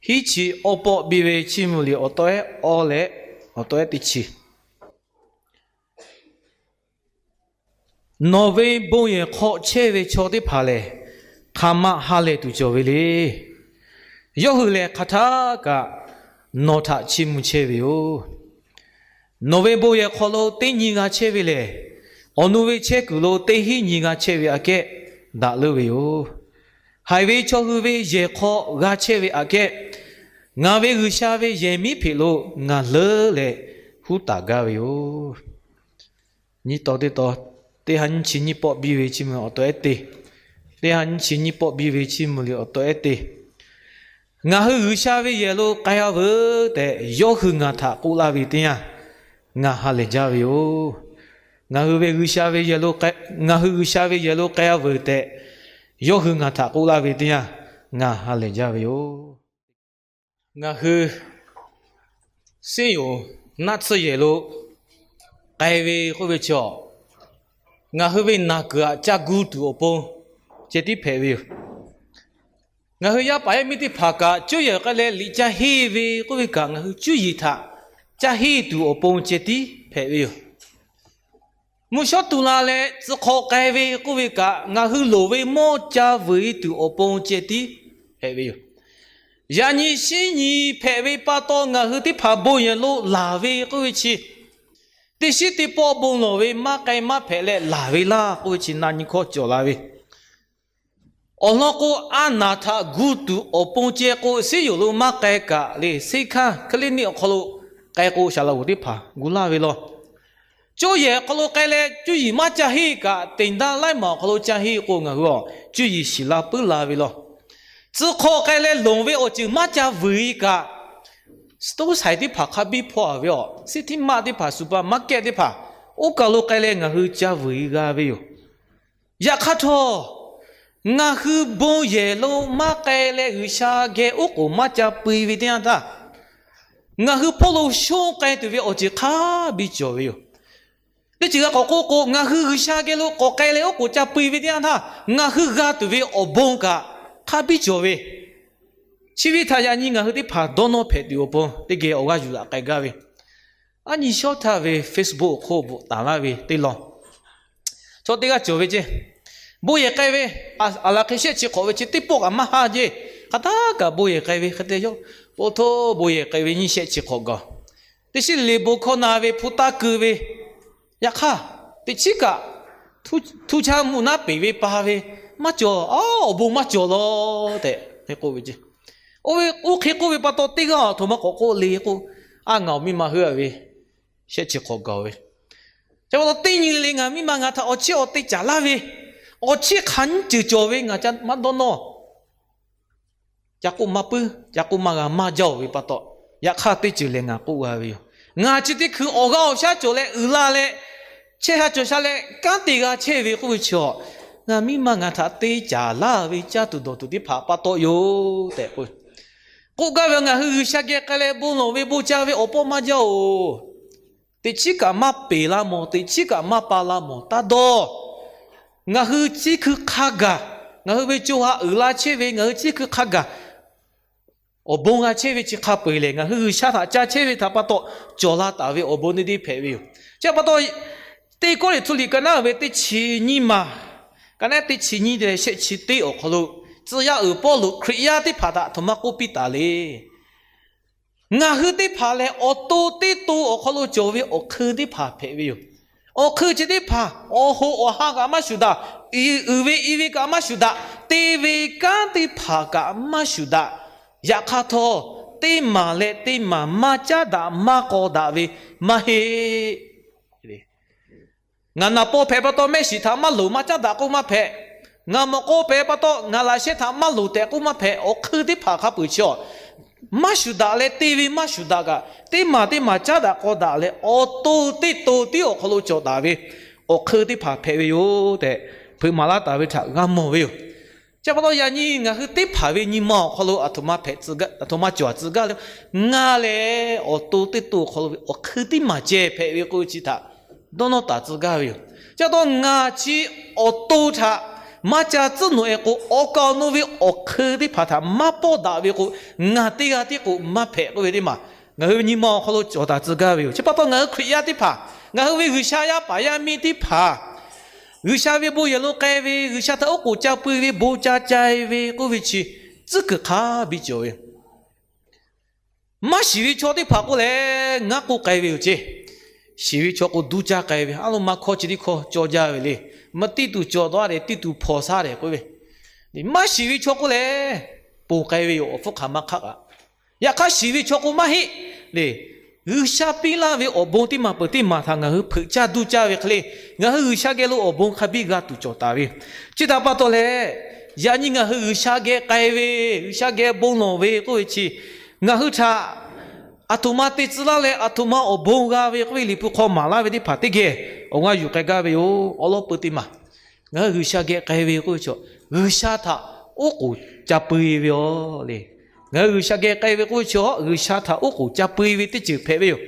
Iˉ chi awˇ pawˆ biˇ ve Chiˇ mvuh liꞈ awˬ tawehˉ awˇ leh awˬ tawehˉ teˇ chi. Nawˬ ve bon yehˬ hk'aw chehˇ ve chaw teˇ hpaˍ lehˬ, hk'aˬ ma ha lehˬ tuˬ cawˬ ve le. Yawˇ hui lehˬ hk'aˬ htaˆ kaꞈ nawˬ htaꞈ chiˇ mvuh chehˇ ve yoˬ. Nawˬ ve bon yehˬ hk'aw lo teˇ nyi g'a chehˇ ve lehˬ, awˬ nu ve chehˇ kuiˬ lo teˇ hinˉ nyi g'a chehˇ ve aꞈ kehˉ daꞈ leuˉ ve yoˬ. Haiˬ ve chaw hui ve yehˬ hk'aw g'a chehˇ ve aꞈ kehˉ, ngaˬ ve G'uiˬsha ve yehˬ miˉ hpeꞈ lo ngaˬ leuˉ leh huˉ taˍ gaˇ ve yoˬ. Nyiˇ taw teˇ taw, teˇ ha nyiˇ chi nyiˇ pawˆ biˇ ve Chiˇ mvuh awˬ tawehˉ teˇ, teˇ ha nyiˇ chi nyiˇ pawˆ biˇ ve Chiˇ mvuh liꞈ awˬ tawehˉ teˇ. Ngaˬ hui G'uiˬsha ve yehˬ lo k'ai-a veuˬ tehꞈ yawˇ hui ngaˬ htaꞈ k'oˆ laˇ ve teˇ yanˇ, ngaˬ ha lehˬ jaˇ ve yoˬ. Ngaˬ hui ve G'uiˬsha ve yehˬ lo, ngaˬ hui G'uiˬsha ve yehˬ lo k'ai-a veuˬ tehꞈ yawˇ hui ngaˬ htaꞈ k'oˆ laˇ ve teˇ yanˇ, ngaˬ ha lehˬ jaˇ ve yoˬ. Ngaˬ hui siˉ yoˍ naˆ tsuhˇ yehˬ lo k'ai ve k'oˆ ve chi, ngaˬ hui ve naˬ kuiˬ aꞈ ca gu tuˬ awˬ pon ceh tiˉ hpehꞈ ve yoˬ. Ngaˬ hui yaˇ paˍ yaˇ miˇ teˇ hpaˍ kaꞈ cuˇ yehˬ k'ai leh liꞈ ca henˇ ve k'oˆ ve kaꞈ, ngaˬ hui cuˇ yiˍ htaꞈ ca henˇ tuˬ awˬ pon ceh tiˉ hpehꞈ ve yoˬ. Mvuhˇ shawˉ tu la leh tcuh hk'aw k'ai ve k'oˆ ve kaꞈ, ngaˬ hui loˍ ve mawˇ ca vuiˬ e tuˬ awˬ pon ceh tiˉ hpehꞈ ve yoˬ. Yaꞈ nyi shinˉ nyi hpehꞈ ve pa taw, ngaˬ hui teˇ hpaˍ bon yehˬ lo laˬ ve k'oˆ ve chi, teˇ shinˉ teˇ pawˆ bon lawˬ ve maˇ k'ai maˇ hpehꞈ leh laˬ ve laˇ k'oˆ ve chi na nyi hkawˇ cawˬ la ve. Awˬ lawn k'o, a naˬ htaꞈ gu tuˬ awˬ pon ceh k'o, siˉ yoˍ lo maˇ k'ai kaꞈ le, seˇ hkanˇ hk'e le neˇ awˬ hk'aw lo k'ai k'o, saˍ laꞈ g'oˍ teˇ hpaˍ gu laˇ ve law. Cuˇ yehˬ hk'aw lo k'ai leh cuˇ yiˍ maˇ ca henˇ kaꞈ, teˍ daˇ laiˉ maˬ awˬ hk'aw lo ca henˇ k'o, ngaˬ hui a cuˇ yiˍ shiˍ la puiˉ la ve law. Tcuh hk'aw k'ai leh lonˍ ve awˬ ceuˬ maˇ ca vuiˬ e kaꞈ, stoˇ shaiˍ teˇ hpaˍ hk'a biˇ hpaw-a ve a, siˉ htiˇ maˆ teˇ hpaˍ, supermarket teˇ hpaˍ, oˇ kaˬ lo k'ai leh ngaˬ hui ca vuiˬ e g'a ve yoˬ. Yaꞈ hk'aˇ htawˇ, ngaˬ hui bon yehˬ lo maˇ k'ai leh G'uiˬsha geh oˉ k'oˍ maˇ ca pui ve teˇ yanˇ htaˇ, ngaˬ hui hpawˇ lo shonˇ k'ai tuˬ ve awˬ ceuˬ hk'a biˇ cawˬ ve yoˬ. Teˇ ceuˬ g'a k'awꞈ k'oˆ k'o, ngaˬ hui G'uiˬsha geh lo k'awꞈ k'ai leh oˉ k'oˍ ca pui ve teˇ yanˇ htaˇ, ngaˬ hui g'a tuˬ ve awˬ bon kaꞈ hk'a biˇ cawˬ ve. Chi ve htaꞈ yaꞈ nyi ngaˬ hui teˇ hpaˍ dawˇ nawˇ hpehꞈ tuˬ awˬ pon teˇ geh awˬ g'aˇ yuˬ laꞈ k'ai gaˇ ve. A nyi shawˉ htaˇ ve Facebook awˬ hk'oˆ bvuhꞈ taˍ laˇ ve teˇ lawn, chaw teˇ g'aˇ cawˬ ve ceˇ. Bon yehˬ k'ai ve, aˬ laˬ hk'e shehˆ chi hk'awꞈ ve chi teˇ pawˆ kaꞈ maˇ haˇ jeˇ. Hk'aˬ htaˇ kaꞈ bon yehˬ k'ai ve hk'e te yawˇ, po htoˇ bon yehˬ k'ai ve nyiˇ shehˆ chi hk'awꞈ gaˬ. Teˇ shiˉ le bon hkawˇ na ve hpu taˇ keu ve, yaꞈ hk'aˇ, teꞈ chiˉ kaꞈ htuˇ chaˇ mvuhˇ naˉ peˍ ve pa ve maˇ cawˬ, awˬ bon maˇ cawˬ law tehꞈ k'oˆ ve ceˇ. Oˇ ve oˇ hk'e k'oˆ ve pa taw, teˇ g'aˇ aˬ htoꞈ ma k'awꞈ k'oˆ le k'o, a ngaˬ awˬ miˇ ma heuˆ-a ve shehˆ chi hk'awꞈ gaˬ ve. Ca pa taw teˇ nyi le ngaˬ miˇ ma ngaˬ htaꞈ awˬ chiˇ awˬ te caˍ laˇ ve, awˬ chiˇ hk'aˬ nyiˇ ceuˬ cawˬ ve ngaˬ ca maˇ dawˇ nawˇ. Ca k'oˆ maˇ puiˉ, ca k'oˆ maˇ g'a, maˇ jaˇ-oˬ ve pa taw, yaꞈ hk'aˇ teˇ ceuˬ lehˬ ngaˬ k'oˆ g'a ve yoˬ. Ngaˬ chi teˇ hkui awˬ g'aˇ awˬ shaˉ cawˬ leh uiˍ la leh, chehˇ sha cawˬ sha leh kanˉ te g'a chehˇ ve k'oˆ ve chi, ngaˬ miˇ ma ngaˬ htaꞈ te caˍ laˇ ve caˇ tuˬ dawˬ tuˬ teˇ hpaˍ pa taw yoˬ tehꞈ k'oˆ k'oˆ gaˇ ve. Ngaˬ hui G'uiˬsha geh k'ai leh bon lawˬ ve bon ca ve awˬ pawˆ maˇ jaˇ-oˬ. Teꞈ chiˉ kaꞈ maˇ peˬ la mawˬ, teꞈ chiˉ kaꞈ maˇ pa la mawˬ taˇ dawˇ. Ngaˬ hui chi hkui hk'a gaˬ, ngaˬ hui ve co ha uiˍ la chehˇ ve ngaˬ hui chi hkui hk'a gaˬ awˬ bon g'a chehˇ ve chi hk'a peu-eˬ lehˬ, ngaˬ hui G'uiˬsha htaꞈ ca chehˇ ve htaꞈ pa taw cawˬ la taˍ ve awˬ bon teˇ deˇ hpehꞈ ve yoˬ. Chi pa taw, teˇ kawˇ liꞈ htu liꞈ ka naˉ ve teˇ chi nyiˇ maˬ, ka naˉ teˇ chi nyiˇ te leh shehˆ chi teˇ awˬ hk'aw lo, tcuh yaˇ uiˍ Pawˇluꞈ Hkriꞈ yaˇ teˇ hpaˍ htaꞈ htoꞈ ma k'oˆ piˇ taˍ le. Ngaˬ hui teˇ hpaˍ lehˬ, awˬ to teˇ to awˬ hk'aw lo cawˬ ve awˬ hk'eun teˇ hpaˍ hpehꞈ ve yoˬ. Awˬ hk'eun chi teˇ hpaˍ awˬ hoꞈ awˬ ha kaꞈ maˇ shuˍ daꞈ, uiˍ ve i ve kaꞈ maˇ shuˍ daꞈ, te ve kanˉ teˇ hpaˍ kaꞈ maˇ shuˍ daꞈ. Yaꞈ hk'aˇ htawˇ, teˇ maˬ leh teˇ maˬ maˇ caˉ daꞈ maˇ k'aw daꞈ ve maˇ heˆ. Ngaˬ naˍ paw hpehꞈ pa taw mehˆ shiˍ htaꞈ maˇ loˍ maˇ caˉ daꞈ k'oˆ maˇ hpehꞈ. Ngaˬ mawꞈ k'aw hpehꞈ pa taw ngaˬ laꞈ sheh htaꞈ maˇ loˍ tehꞈ k'oˆ maˇ hpehꞈ. Awˬ hk'eun teˇ hpaˍ hk'a peu-eˬ chi a, maˇ shuˍ daꞈ leh te ve maˇ shuˍ daꞈ kaꞈ, teˇ maˬ teˇ maˬ caˉ daꞈ k'aw daꞈ leh awˬ to teˇ to tiˉ awˬ hk'aw lo cawˬ taˍ ve awˬ hk'eun teˇ hpaˍ hpehꞈ ve yoˬ tehꞈ, hpeuꞈ maˍ laˇ taˍ ve htaꞈ g'a mawˬ ve yoˬ. Chi pa taw yaꞈ nyi ngaˬ hui teˇ hpaˍ ve nyi ma awˬ hk'aw lo aˬ htoꞈ ma hpehꞈ tcuh gaˇ, aˬ htoꞈ ma cawˬ tcuh gaˇ le. Ngaˬ lehˬ awˬ to teˇ to awˬ hk'aw lo ve awˬ hk'eun teˇ maˬ ceh hpehꞈ ve k'oˆ ve chi htaꞈ dawˇ nawˇ taˍ tcuh gaˇ ve yoˬ. Chi pa taw ngaˬ chi awˬ to htaꞈ Maˇ ca tcuhˉ nawˬ-e k'o, awˬ kaˍ awˬ nu ve awˬ hk'eun teˇ hpaˍ htaꞈ maˇ pawˆ daꞈ ve k'o, ngaˬ teˇ g'aˇ tiˉ k'o maˇ hpehꞈ k'oˆ ve teˇ maˬ ngaˬ hui ve nyi ma awˬ hk'aw lo cawˬ taˍ tcuh gaˇ ve yoˬ. Chi pa taw ngaˬ hui Hkriꞈ yaˇ teˇ hpaˍ, ngaˬ hui ve G'uiˬsha yaˇ paˍ yaˇ miˇ teˇ hpaˍ, G'uiˬsha ve bon yehˬ lo k'ai ve, G'uiˬsha htaꞈ oˉ k'oˍ ca pui ve, bon ca ca-e ve k'oˆ ve chi tcuhˉ kuiˬ hk'a biˇ cawˬ ve yoˬ. Maˇ shiˍ ve chaw teˇ hpaˍ k'oˆ leh, ngaˬ k'oˆ k'ai ve yoˬ ceˇ. Shiˍ ve chaw k'o duˇ caˇ k'ai ve, a lo maˇ hkawˇ chi teˇ hkawˇ cawˇ jaˇ ve le. Maˇ tiˇ tuˬ cawˬ daꞈ leh tiˇ tuˬ hpawnˬ shaˉ leh k'oˆ ve, maˇ shiˍ ve chaw k'oˆ leh, ponˬ k'ai ve yoˬ, awˬ hpfuhˇ hk'aˬ maˇ hk'aˆ kaꞈ. Yaꞈ hk'aˇ shiˍ ve chaw k'o maˇ heˆ le. G'uiˬsha piˇ laˇ ve awˬ bon teˇ maˬ peuˬ teˇ maˬ htaꞈ ngaˬ hui hpeuꞈ caˇ duˇ caˇ ve hk'e le, ngaˬ hui G'uiˬsha geh lo awˬ bon hk'a biˇ g'a tuˬ cawˬ taˍ ve. Chi htaꞈ pa taw leh, yaꞈ nyi ngaˬ hui G'uiˬsha geh k'ai ve, G'uiˬsha geh bon lawˬ ve k'oˆ ve chi, ngaˬ hui htaꞈ aˬ htoꞈ ma te tcuh laˇ leh aˬ htoꞈ ma awˬ bon g'a ve k'oˆ ve Liꞈ hpu hk'aw maˍ laˇ ve teˇ hpaˍ teˇ geh awˬ g'aˇ yuˬ k'ai gaˇ ve yoˬ. Awˬ lawn peuˬ teˇ maˬ, ngaˬ hui G'uiˬsha geh k'ai ve k'oˆ ve chaw, G'uiˬsha htaꞈ oˉ k'oˍ ca pui ve yoˬ le. Ngaˬ hui G'uiˬsha geh k'ai ve k'oˆ ve chaw, G'uiˬsha htaꞈ oˉ k'oˍ ca pui ve teˇ ceuˬ hpehꞈ ve yoˬ.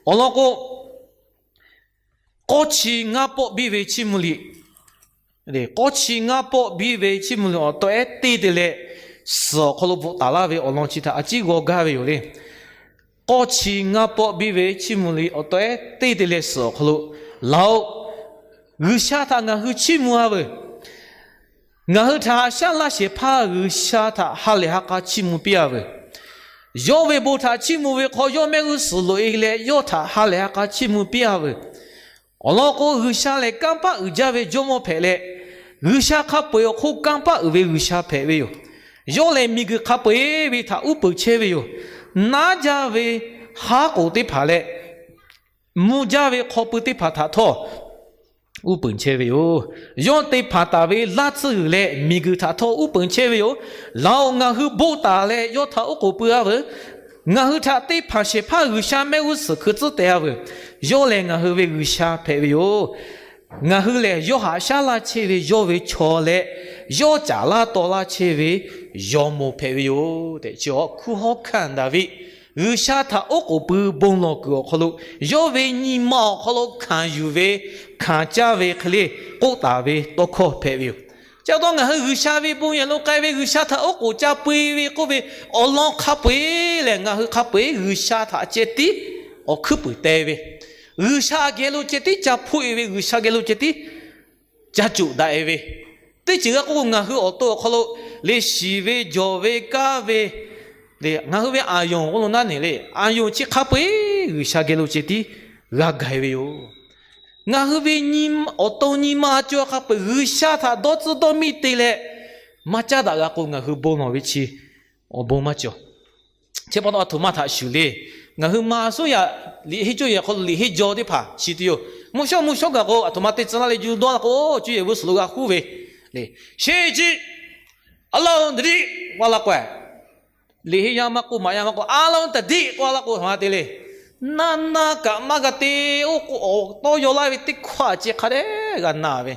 Awˬ lawn k'o, k'awˇ chi ngaˇ pawˆ biˇ ve Chiˇ mvuh liꞈ, k'awˇ chi ngaˇ pawˆ biˇ ve Chiˇ mvuh liꞈ awˬ taw ehˉ teˇ te leh suhˍ awˬ hk'aw lo bvuhꞈ taˍ laˇ ve awˬ lawn chi htaꞈ a ciˉ g'aw gaˇ ve yoˬ le. K'awˇ chi ngaˇ pawˆ biˇ ve Chiˇ mvuh liꞈ awˬ taw ehˉ teˇ te leh suhˍ awˬ hk'aw lo, laˬ-oꞈ, G'uiˬsha htaꞈ ngaˬ hui chiˇ mvuh-a veuˬ. Ngaˬ hui htaꞈ haꞈ shaˉ laˇ shehˍ hpaˇ G'uiˬsha htaꞈ ha lehˬ ha k'a chiˇ mvuh piˇ-a veuˬ. Yawˇ ve bon htaꞈ chiˇ mvuh ve hk'aw yawˇ mehˆ g'uˇ suhˍ loꞈ-e leh yawˇ htaꞈ ha lehˬ ha k'a chiˇ mvuh piˇ-a veuˬ. Awˬ lawn k'o, G'uiˬsha lehˬ kanˇ paˆ uiˍ jaˇ ve Jawˇmawˇ hpehꞈ leh, G'uiˬsha hk'a peu-eˬ awˬ hk'oˆ kanˇ paˆ uiˍ ve G'uiˬsha hpehꞈ ve yoˬ. Yawˇ lehˬ miˬguiˬ hk'a peu-eˬ ve htaꞈ uˉ peunˍ chehˇ ve yoˬ. Naˉ jaˇ ve haˉ k'oˍ teˇ hpaˍ leh mvuh jaˇ ve hk'aw pui teˇ hpaˍ htaꞈ htawˇ uˉ peunˍ chehˇ ve yoˬ. Yawˇ te hpanˍ taˍ ve laˇ tsuhˇ g'uiˬ leh miˬguiˬ htaꞈ htawˇ uˉ peunˍ chehˇ ve yoˬ. Laˬ-oꞈ, ngaˬ hui bon taˍ leh yawˇ htaꞈ oˉ k'oˍ pui-a veuˬ. Ngaˬ hui htaꞈ te hpanˍ shehˍ hpaˇ G'uiˬsha mehˆ g'uˇ suhˍ hkui tcuhˉ teh-a veuˬ. Yawˇ lehˬ ngaˬ hui ve G'uiˬsha hpehꞈ ve yoˬ. Ngaˬ hui lehˬ yawˇ haꞈ shaˉ laˇ chehˇ ve yawˇ ve chaw leh, yawˇ caˍ laˇ taw laˇ chehˇ ve yawˇ moˍ hpehꞈ ve yoˬ tehꞈ, chi awˬ hkuˇ hawˉ hkanˇ Daˍviˆ G'uiˬsha htaꞈ oˉ k'oˍ pui bon lawˬ kuiˬ awˬ hk'aw lo, yawˇ ve nyi ma awˬ hk'aw lo hkanˍ yuˬ ve, hkanˍ caˇ ve hk'e le k'oˆ taˍ ve tawˇ hkawˇ hpehꞈ ve yoˬ. Chi pa taw ngaˬ hui G'uiˬsha ve bon yehˬ lo k'ai ve, G'uiˬsha htaꞈ oˉ k'oˍ ca pui ve k'oˆ ve awˬ lawn hk'a peu-eˬ lehˬ, ngaˬ hui hk'a peu-eˬ G'uiˬsha htaꞈ ceh tiˉ awˬ hkuiˉ puiˍ te ve, G'uiˬsha geh lo ceh tiˉ ca hpuˆ-e ve, G'uiˬsha geh lo ceh tiˉ ca coˬ daꞈ-e ve, teˇ ceuˬ g'a k'oˆ k'o, ngaˬ hui awˬ to awˬ hk'aw lo le shiˍ ve, jawˬ ve, kaˇ ve, ngaˬ hui ve aˬ yonˍ k'oˆ lo naˉ neˬ le, aˬ yonˍ chi hk'a peu-eˬ G'uiˬsha geh lo ceh tiˉ g'a gaˬ-e ve yoˬ. Ngaˬ hui ve awˬ to nyi ma cawˬ hk'a peu-eˬ G'uiˬsha htaꞈ dawˇ tcuhˉ dawˇ miˇ te leh maˇ caˉ daꞈ g'a k'o, ngaˬ hui bon lawˬ ve chi awˬ bon maˇ cawˬ. Chi pa taw aˬ htoꞈ ma htaꞈ shuˍ le. Ngaˬ hui ma suˉ yaꞈ liꞈ henˇ cawˇ yehˬ hk'aw lo liꞈ henˇ jaw teˇ hpaˍ chi tuˬ yoˬ. Mvuhˇ shawˉ mvuhˇ shawˉ gaˬ k'o, aˬ htoꞈ ma te tcuh laˇ leh juˇ dawˇ la k'o, cuˇ yehˬ vuiˇ suhˍ lo g'a huˉ ve le. Sheˍ chi, a laˇ-oˬ, taꞈ tiˉ k'oˆ laˇ k'o, liꞈ henˇ yaˇ maˇ k'oˆ, maꞈ yaˇ maˇ k'oˆ, a laˇ-oˬ, taꞈ tiˉ k'oˆ laˇ k'o, aˬ htoꞈ ma te le. Naˇ naˇ kaꞈ maˇ g'a te, oˇ k'o awˬ tawˇ yaw laˇ ve teˇ hkawˇ a ceh hk'a dehꞈ g'a na ve.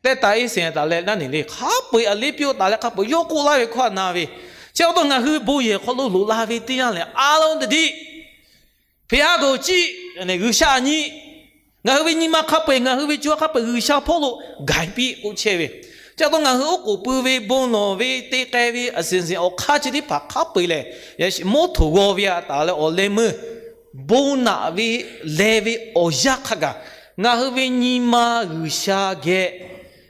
Teˇ taˍ iˉ seˍ taˍ leh naˉ neˬ le, hk'a peu-eˬ a liˇ piˇ-oˆ taˍ leh hk'a peu-eˬ yawˇ k'oˆ laˇ ve hkawˇ a na ve. Chi pa taw ngaˬ hui bon yehˬ hk'aw lo loꞈ la ve teˇ yanˇ lehˬ, a laˇ-oˬ, taꞈ tiˉ, hpeꞈ-a k'oˆ ciˇ, G'uiˬsha a nyi, ngaˬ hui ve nyi ma hk'a peu-eˬ, ngaˬ hui ve co hk'a peu-eˬ G'uiˬsha hpawˇ lo gaˬ piˇ k'oˆ chehˇ ve. Chi pa taw ngaˬ hui oˉ k'oˍ pui ve, bon lawˬ ve, te k'ai ve, a seˍ seˍ awˬ hk'aˇ chi teˇ hpaˍ hk'a peu-eˬ lehˬ, moˉ htoꞈ g'aw ve a taˍ leh awˬ leh meuˇ bon naꞈ ve leh ve awˬ yanˇ hk'a gaˬ, ngaˬ hui ve nyi ma G'uiˬsha geh,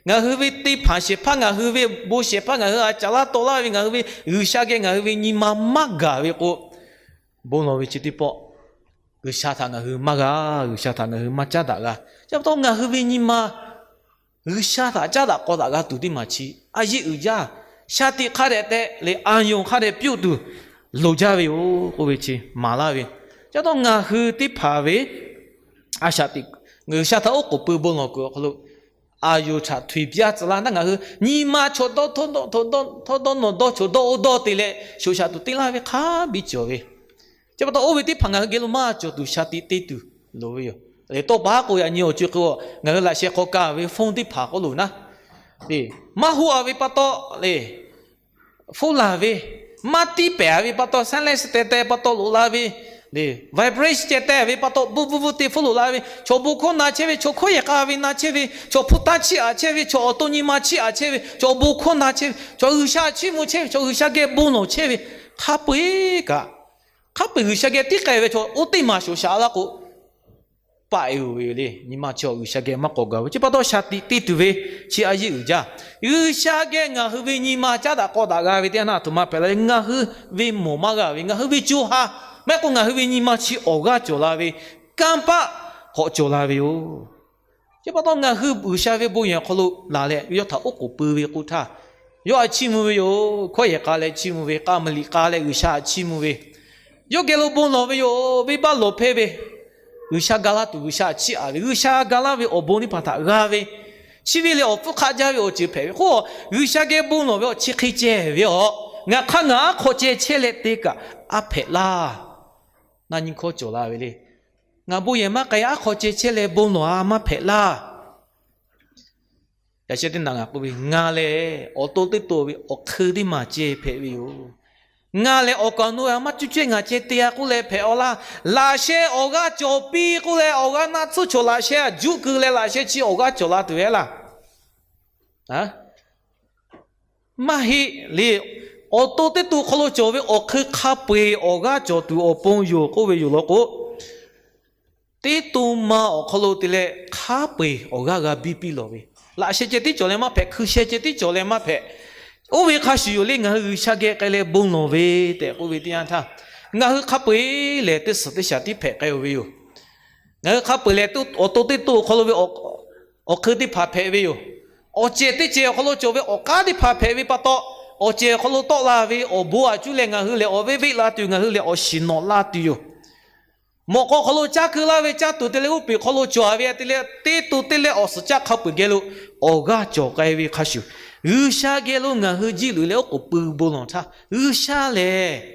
ngaˬ hui ve te hpanˍ shehˍ hpaˇ, ngaˬ hui ve bon shehˍ hpaˇ, ngaˬ hui a caˍ laˇ taw laˇ ve ngaˬ hui ve G'uiˬsha geh ngaˬ hui ve nyi ma maˇ gaˬ ve k'o, bon lawˬ ve chi teˇ pawˆ G'uiˬsha htaꞈ ngaˬ hui maˇ g'a, G'uiˬsha htaꞈ ngaˬ hui maˇ caˉ daꞈ g'a. Chi pa taw ngaˬ hui ve nyi ma G'uiˬsha htaꞈ caˉ daꞈ k'aw daꞈ g'a tuˬ teˇ maˬ chi a yeˇ uiˍ jaˇ. Shaˍ tiꞈ hk'a dehꞈ tehꞈ leh aˬ yonˍ hk'a dehꞈ piˇ-oˆ tuˬ loˍ jaˇ ve yoˬ k'oˆ ve chi maˍ laˇ ve. Chi pa taw ngaˬ hui teˇ hpaˍ ve a shaꞈ tiꞈ G'uiˬsha htaꞈ oˉ k'oˍ pui bon lawˬ kuiˬ awˬ hk'aw lo, aˬ yonˍ htaꞈ htuiˍ piˇ-a tcuh laˇ naˉ, ngaˬ hui nyi ma chaw dawˇ htawˇ dawˇ htawˇ dawˇ nawˬ dawˇ chaw dawˇ oˇ dawˇ te leh shoꞈ shaꞈ tuˬ te laˇ ve hk'a biˇ cawˬ ve. Chi pa taw oˇ ve teˇ hpaˍ ngaˬ hui geh lo maˇ cawˬ tuˬ shaˍ tiꞈ te tuˬ loˍ ve yoˬ. Leh tawˇ pa haˉ k'o yaꞈ nyi awˬ co hk'e-o, ngaˬ hui laꞈ sheh hk'aw kaˇ ve phone teˇ hpaˍ k'oˆ loˬ naˉ, maˇ hoˆ-a ve pa taw le, phone laˬ ve, maˇ tiˉ pehˍ-a ve pa taw, silence teh teh pa taw loꞈ la ve, vibration ceh teh ve pa taw, bvuhˇ bvuhˇ bvuhˇ te hpfuhˆ loꞈ la ve, chaw bon hkawˇ na chehˇ ve, chaw hkawˇ yehˬ k'a ve na chehˇ ve, chaw hpu taˇ chiˇ aꞈ chehˇ ve, chaw awˬ to nyi ma chiˇ aꞈ chehˇ ve, chaw bon hkawˇ na chehˇ ve, chaw G'uiˬsha chiˇ mvuh chehˇ ve, chaw G'uiˬsha geh bon lawˬ chehˇ ve, hk'a peu-eˬ kaꞈ, hk'a peu-eˬ G'uiˬsha geh tiˉ k'ai ve chaw oˇ teˇ maˬ shoˍ shaꞈ laˇ k'o, paˆ-e-oˬ ve yoˬ le. Nyi ma chi awˬ G'uiˬsha geh maˇ k'awꞈ gaˬ ve chi pa taw, shaˍ tiꞈ te tuˬ ve chi a yeˇ uiˍ jaˇ. G'uiˬsha geh ngaˬ hui ve nyi ma caˉ daꞈ k'aw daꞈ g'a ve teˇ yanˇ, a htoꞈ ma hpehꞈ la le. Ngaˬ hui ve mawˬ maˇ g'a ve, ngaˬ hui ve co ha, maˇ heˆ k'o ngaˬ hui ve nyi ma chi awˬ g'aˇ cawˬ la ve, kanˇ paˆ k'awꞈ cawˬ la ve yoˬ. Chi pa taw ngaˬ hui G'uiˬsha ve bon yehˬ awˬ hk'aw lo laˬ leh yawˇ htaꞈ oˉ k'oˍ pui ve k'o htaˇ, yawˇ a chiˇ mvuh ve yoˬ. Hkawˇ yehˬ k'a leh chiˇ mvuh ve, k'a mvuh liꞈ k'a leh G'uiˬsha a chiˇ mvuh ve, yawˇ geh lo bon lawˬ ve yoˬ. Venˇbaˆ lawˬ hpehˇ ve, G'uiˬsha ga laˇ tuˬ G'uiˬsha a chiˇ aꞈ ve, G'uiˬsha ga laˇ ve awˬ bon teˇ hpaˍ htaꞈ g'a ve, chi ve lehˬ awˬ hpfuhˇ hk'aˆ jaˇ ve awˬ ceuˬ hpehꞈ ve k'o, G'uiˬsha geh bon lawˬ ve awˬ chi hk'e ceh ve a, ngaˬ hk'aˇ ngaˬ aˉ hk'aw ceh chehˇ leh te kaꞈ a hpehꞈ laˇ. Na nyi hkawˇ cawˬ la ve le. Ngaˬ bon yehˬ maˇ k'ai, aˉ hk'aw ceh chehˇ leh bon lawˬ a maˇ hpehꞈ laˇ. Yaꞈ sheh teˇ naꞈ ngaˬ k'oˆ ve, ngaˬ lehˬ awˬ to teˇ to ve awˬ hk'eun teˇ maˬ ceh hpehꞈ ve yoˬ. Ngaˬ lehˬ awˬ kaˍ awˬ nu a maˇ cuˇ cehˇ ngaˬ ceh te a k'oˆ leh hpehꞈ a laˇ. Laꞈ sheh awˬ g'aˇ cawˬ piˇ k'oˆ leh, awˬ g'aˇ naˆ tsuhˇ chaw laꞈ sheh a juˆ keu leh, laꞈ sheh chi awˬ g'aˇ cawˬ la tuˬ ve laˇ. Maˇ heˆ le. Awˬ to teˇ to hk'aw lo cawˬ ve awˬ hk'eun hk'a peu-eˬ awˬ g'aˇ cawˬ tuˬ awˬ pon yoˬ k'oˆ ve yoˬ law k'o, teˇ to ma awˬ hk'aw lo te leh hk'a peu-eˬ awˬ g'aˇ g'a biˇ piˇ lawˬ ve, laꞈ sheh ceh tiˉ cawˬ leh maˇ hpehꞈ, hkui sheh ceh tiˉ cawˬ leh maˇ hpehꞈ. Oˇ ve hk'a shuˍ yoˬ le. Ngaˬ hui G'uiˬsha geh k'ai leh bon lawˬ ve tehꞈ k'oˆ ve teˇ yanˇ htaˇ, ngaˬ hui hk'a peu-eˬ lehˬ teˇ suhˍ teˇ shaˍ tiˉ hpehꞈ k'ai-o ve yoˬ. Ngaˬ hui hk'a peu-eˬ lehˬ, awˬ to teˇ to awˬ hk'aw lo ve awˬ hk'eun teˇ hpaˍ hpehꞈ ve yoˬ. Awˬ cehˬ teˇ cehˬ awˬ hk'aw lo cawˬ ve awˬ k'aˉ teˇ hpaˍ hpehꞈ ve pa taw, awˬ cehˬ awˬ hk'aw lo tawˆ la ve awˬ bon a cuˇ leh ngaˬ hui lehˬ awˬ veˆ veˆ la tuˬ, ngaˬ hui lehˬ awˬ shiˍ nawꞈ la tuˬ yoˬ. Mawꞈ k'aw hk'aw lo caˇ keu laˇ ve caˇ tuˬ te leh g'oˇ peˬ hk'aw lo cawˬ a ve te leh, teˇ to teˇ leh awˬ suhˍ caˇ hk'a peu-eˬ geh lo awˬ g'aˇ cawˬ k'ai ve hk'a shuˍ, G'uiˬsha geh lo ngaˬ hui jiˇ loꞈ leh oˉ k'oˍ pui bon lawˬ htaˇ, G'uiˬsha lehˬ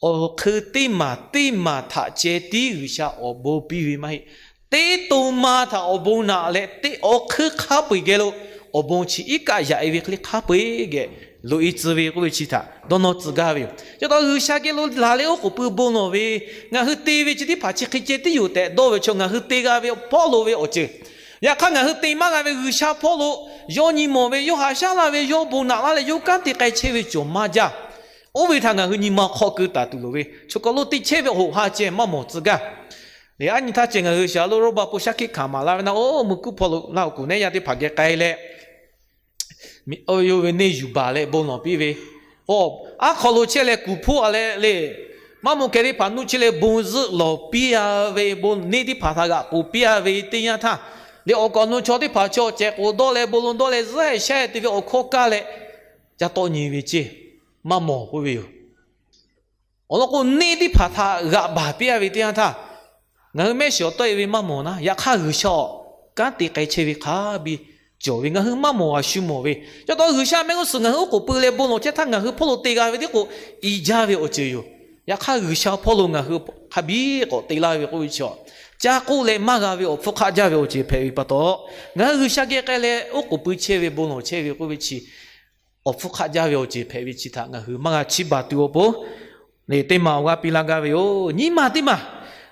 awˬ hk'eun teˇ maˬ teˇ maˬ htaꞈ ceh tiˉ G'uiˬsha awˬ bon piˇ ve maˇ heˆ. Teˇ to ma htaꞈ awˬ bon naꞈ leh, teˇ awˬ hk'eun hk'a peu-eˬ geh lo awˬ bon chi iˉ kaˆ yaꞈ-e ve hk'e le, hk'a peu-eˬ geh loꞈ-e tcuh ve k'oˆ ve chi htaꞈ dawˇ nawˇ tcuh gaˇ ve yoˬ. Chi pa taw G'uiˬsha geh lo laˬ leh oˉ k'oˍ pui bon lawˬ ve, ngaˬ hui te ve chi teˇ hpaˍ chi hk'e ceh tiˉ yoˬ tehꞈ dawˇ ve chaw, ngaˬ hui te g'a ve hpawˇ lo ve awˬ ceuˬ, yaꞈ hk'aˇ ngaˬ hui te maˇ g'a ve G'uiˬsha hpawˇ lo yawˇ nyi mawˬ ve, yawˇ haꞈ shaˉ laˇ ve, yawˇ bon naꞈ laˇ leh yawˇ kanˉ te k'ai chehˇ ve cawˬ maˇ jaˇ. Oˇ ve htaꞈ ngaˬ hui nyi ma hk'aw keu taˍ tuˬ loˍ ve, chaw hk'aw lo te chehˇ ve awˬ hoꞈ ha ceh maˇ mawˬ tcuh gaˇ. Leh aˉ nyi htaˇ ceh ngaˬ hui shaˍ lo roˇ ba po shaˉ hkiˆ hkanˍ maˍ laˇ ve naˆ, oˇ mvuhˇ kuˉ hpawˇ lo Laˇ huˍ kuˬ neˉ yaˇ teˇ hpaˍ geh k'ai leh, oˇ yawˇ ve neˇ yuˬ baˬ leh bon lawˬ piˇ ve, aˉ hk'aw lo chehˇ leh kuˬ hpoˆ a leh le, maˇ moˍ kehˬ teˇ hpaˍ nuˇ chehˇ leh bon zuhˆ lawˬ piˇ a ve, bon neˇ teˇ hpaˍ htaꞈ g'aꞈ k'oˍ piˇ a ve teˇ yanˇ htaˇ, leh awˬ kaˍ awˬ nu chaw teˇ hpaˍ chaw cehˬ k'oˍ dawˇ leh bon lo dawˇ leh zuhˆ shehˇ te ve awˬ hkawˇ kaˇ leh ca tawˆ nyi ve ceˇ, maˇ mawˬ k'oˆ ve yoˬ. Awˬ lawn k'o, neˇ teˇ hpaˍ htaꞈ g'aꞈ baˬ piˇ a ve teˇ yanˇ htaˇ, ngaˬ hui mehˆ shiˍ awˬ tawˆ-e ve maˇ mawˬ naˉ, yaꞈ hk'aˇ G'uiˬsha awˬ kanˉ te k'ai chehˇ ve hk'a biˇ cawˬ ve ngaˬ hui maˇ mawˬ g'a shu mawˬ ve. Chi pa taw G'uiˬsha mehˆ g'uˇ suhˍ ngaˬ hui oˉ k'oˍ pui leh bon lawˬ chehˇ htaˇ, ngaˬ hui hpawˇ lo te g'a ve tiˉ k'o, i jaˇ ve awˬ ceuˬ yoˬ. Yaꞈ hk'aˇ G'uiˬsha hpawˇ lo ngaˬ hui hk'a biˇ k'awꞈ te laˇ ve k'oˆ ve chi, caˇ k'oˆ leh maˇ g'a ve awˬ hpfuhˇ hk'aˆ jaˇ ve awˬ ceuˬ hpehꞈ ve pa taw, ngaˬ hui G'uiˬsha geh k'ai leh oˉ k'oˍ pui chehˇ ve bon lawˬ chehˇ ve k'oˆ ve chi awˬ hpfuhˇ hk'aˆ jaˇ ve awˬ ceuˬ hpehꞈ ve chi htaꞈ ngaˬ hui maˇ g'a chiˇ baˬ tuˬ awˬ pon, teˇ maˬ awˬ g'aˇ piˇ laˇ gaˇ ve yoˬ. Nyiˇ maˬ teˇ maˬ,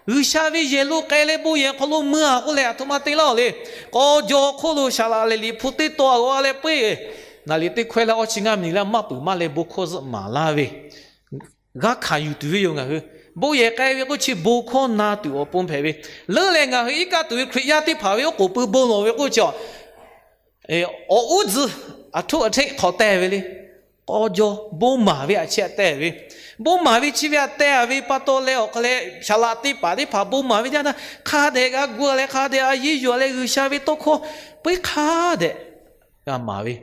G'uiˬsha ve yehˬ lo k'ai leh bon yehˬ hk'aw lo mui a k'oˆ leh, aˬ htoꞈ ma te laˇ-oˬ le. K'aw jaw hk'oˆ lo saˍ laꞈ lehˬ, Liꞈ hpu teˇ taw a g'a leh peuˬ, naˍ liꞈ teˇ hkawehˇ leh awˇ chi ngaˇ miˬ leh maˇ peuˬ maˇ leh bon hkawˇ zuhˆ maˍ laˇ ve, g'a hkanˍ yuˬ tuˬ ve yoˬ. Ngaˬ hui bon yehˬ k'ai ve k'oˆ chi bon hkawˇ na tuˬ awˬ pon hpehꞈ ve, leuˉ leh ngaˬ hui iˉ kaˆ tuˬ ve Hkriꞈ yaˇ teˇ hpaˍ ve oˉ k'oˍ pui bon lawˬ ve k'oˆ chi a, awˬ uˉ tzuhˬ aˬ htoꞈ aˬ hteˆ hk'awꞈ teh ve le. K'aw jaw bon maˍ ve aꞈ chi aꞈ teh ve, bon maˍ ve chi ve aꞈ teh ve pa taw leh awˬ hk'aw leh saˍ laꞈ teˇ hpaˍ teˇ hpaˍ bon maˍ ve teˇ yanˇ htaˇ, hk'a dehꞈ g'a gu leh hk'a dehꞈ a yiˇ yuˬ leh G'uiˬsha ve tawˇ hkawˇ peuˬ hk'a dehꞈ g'a maˍ ve,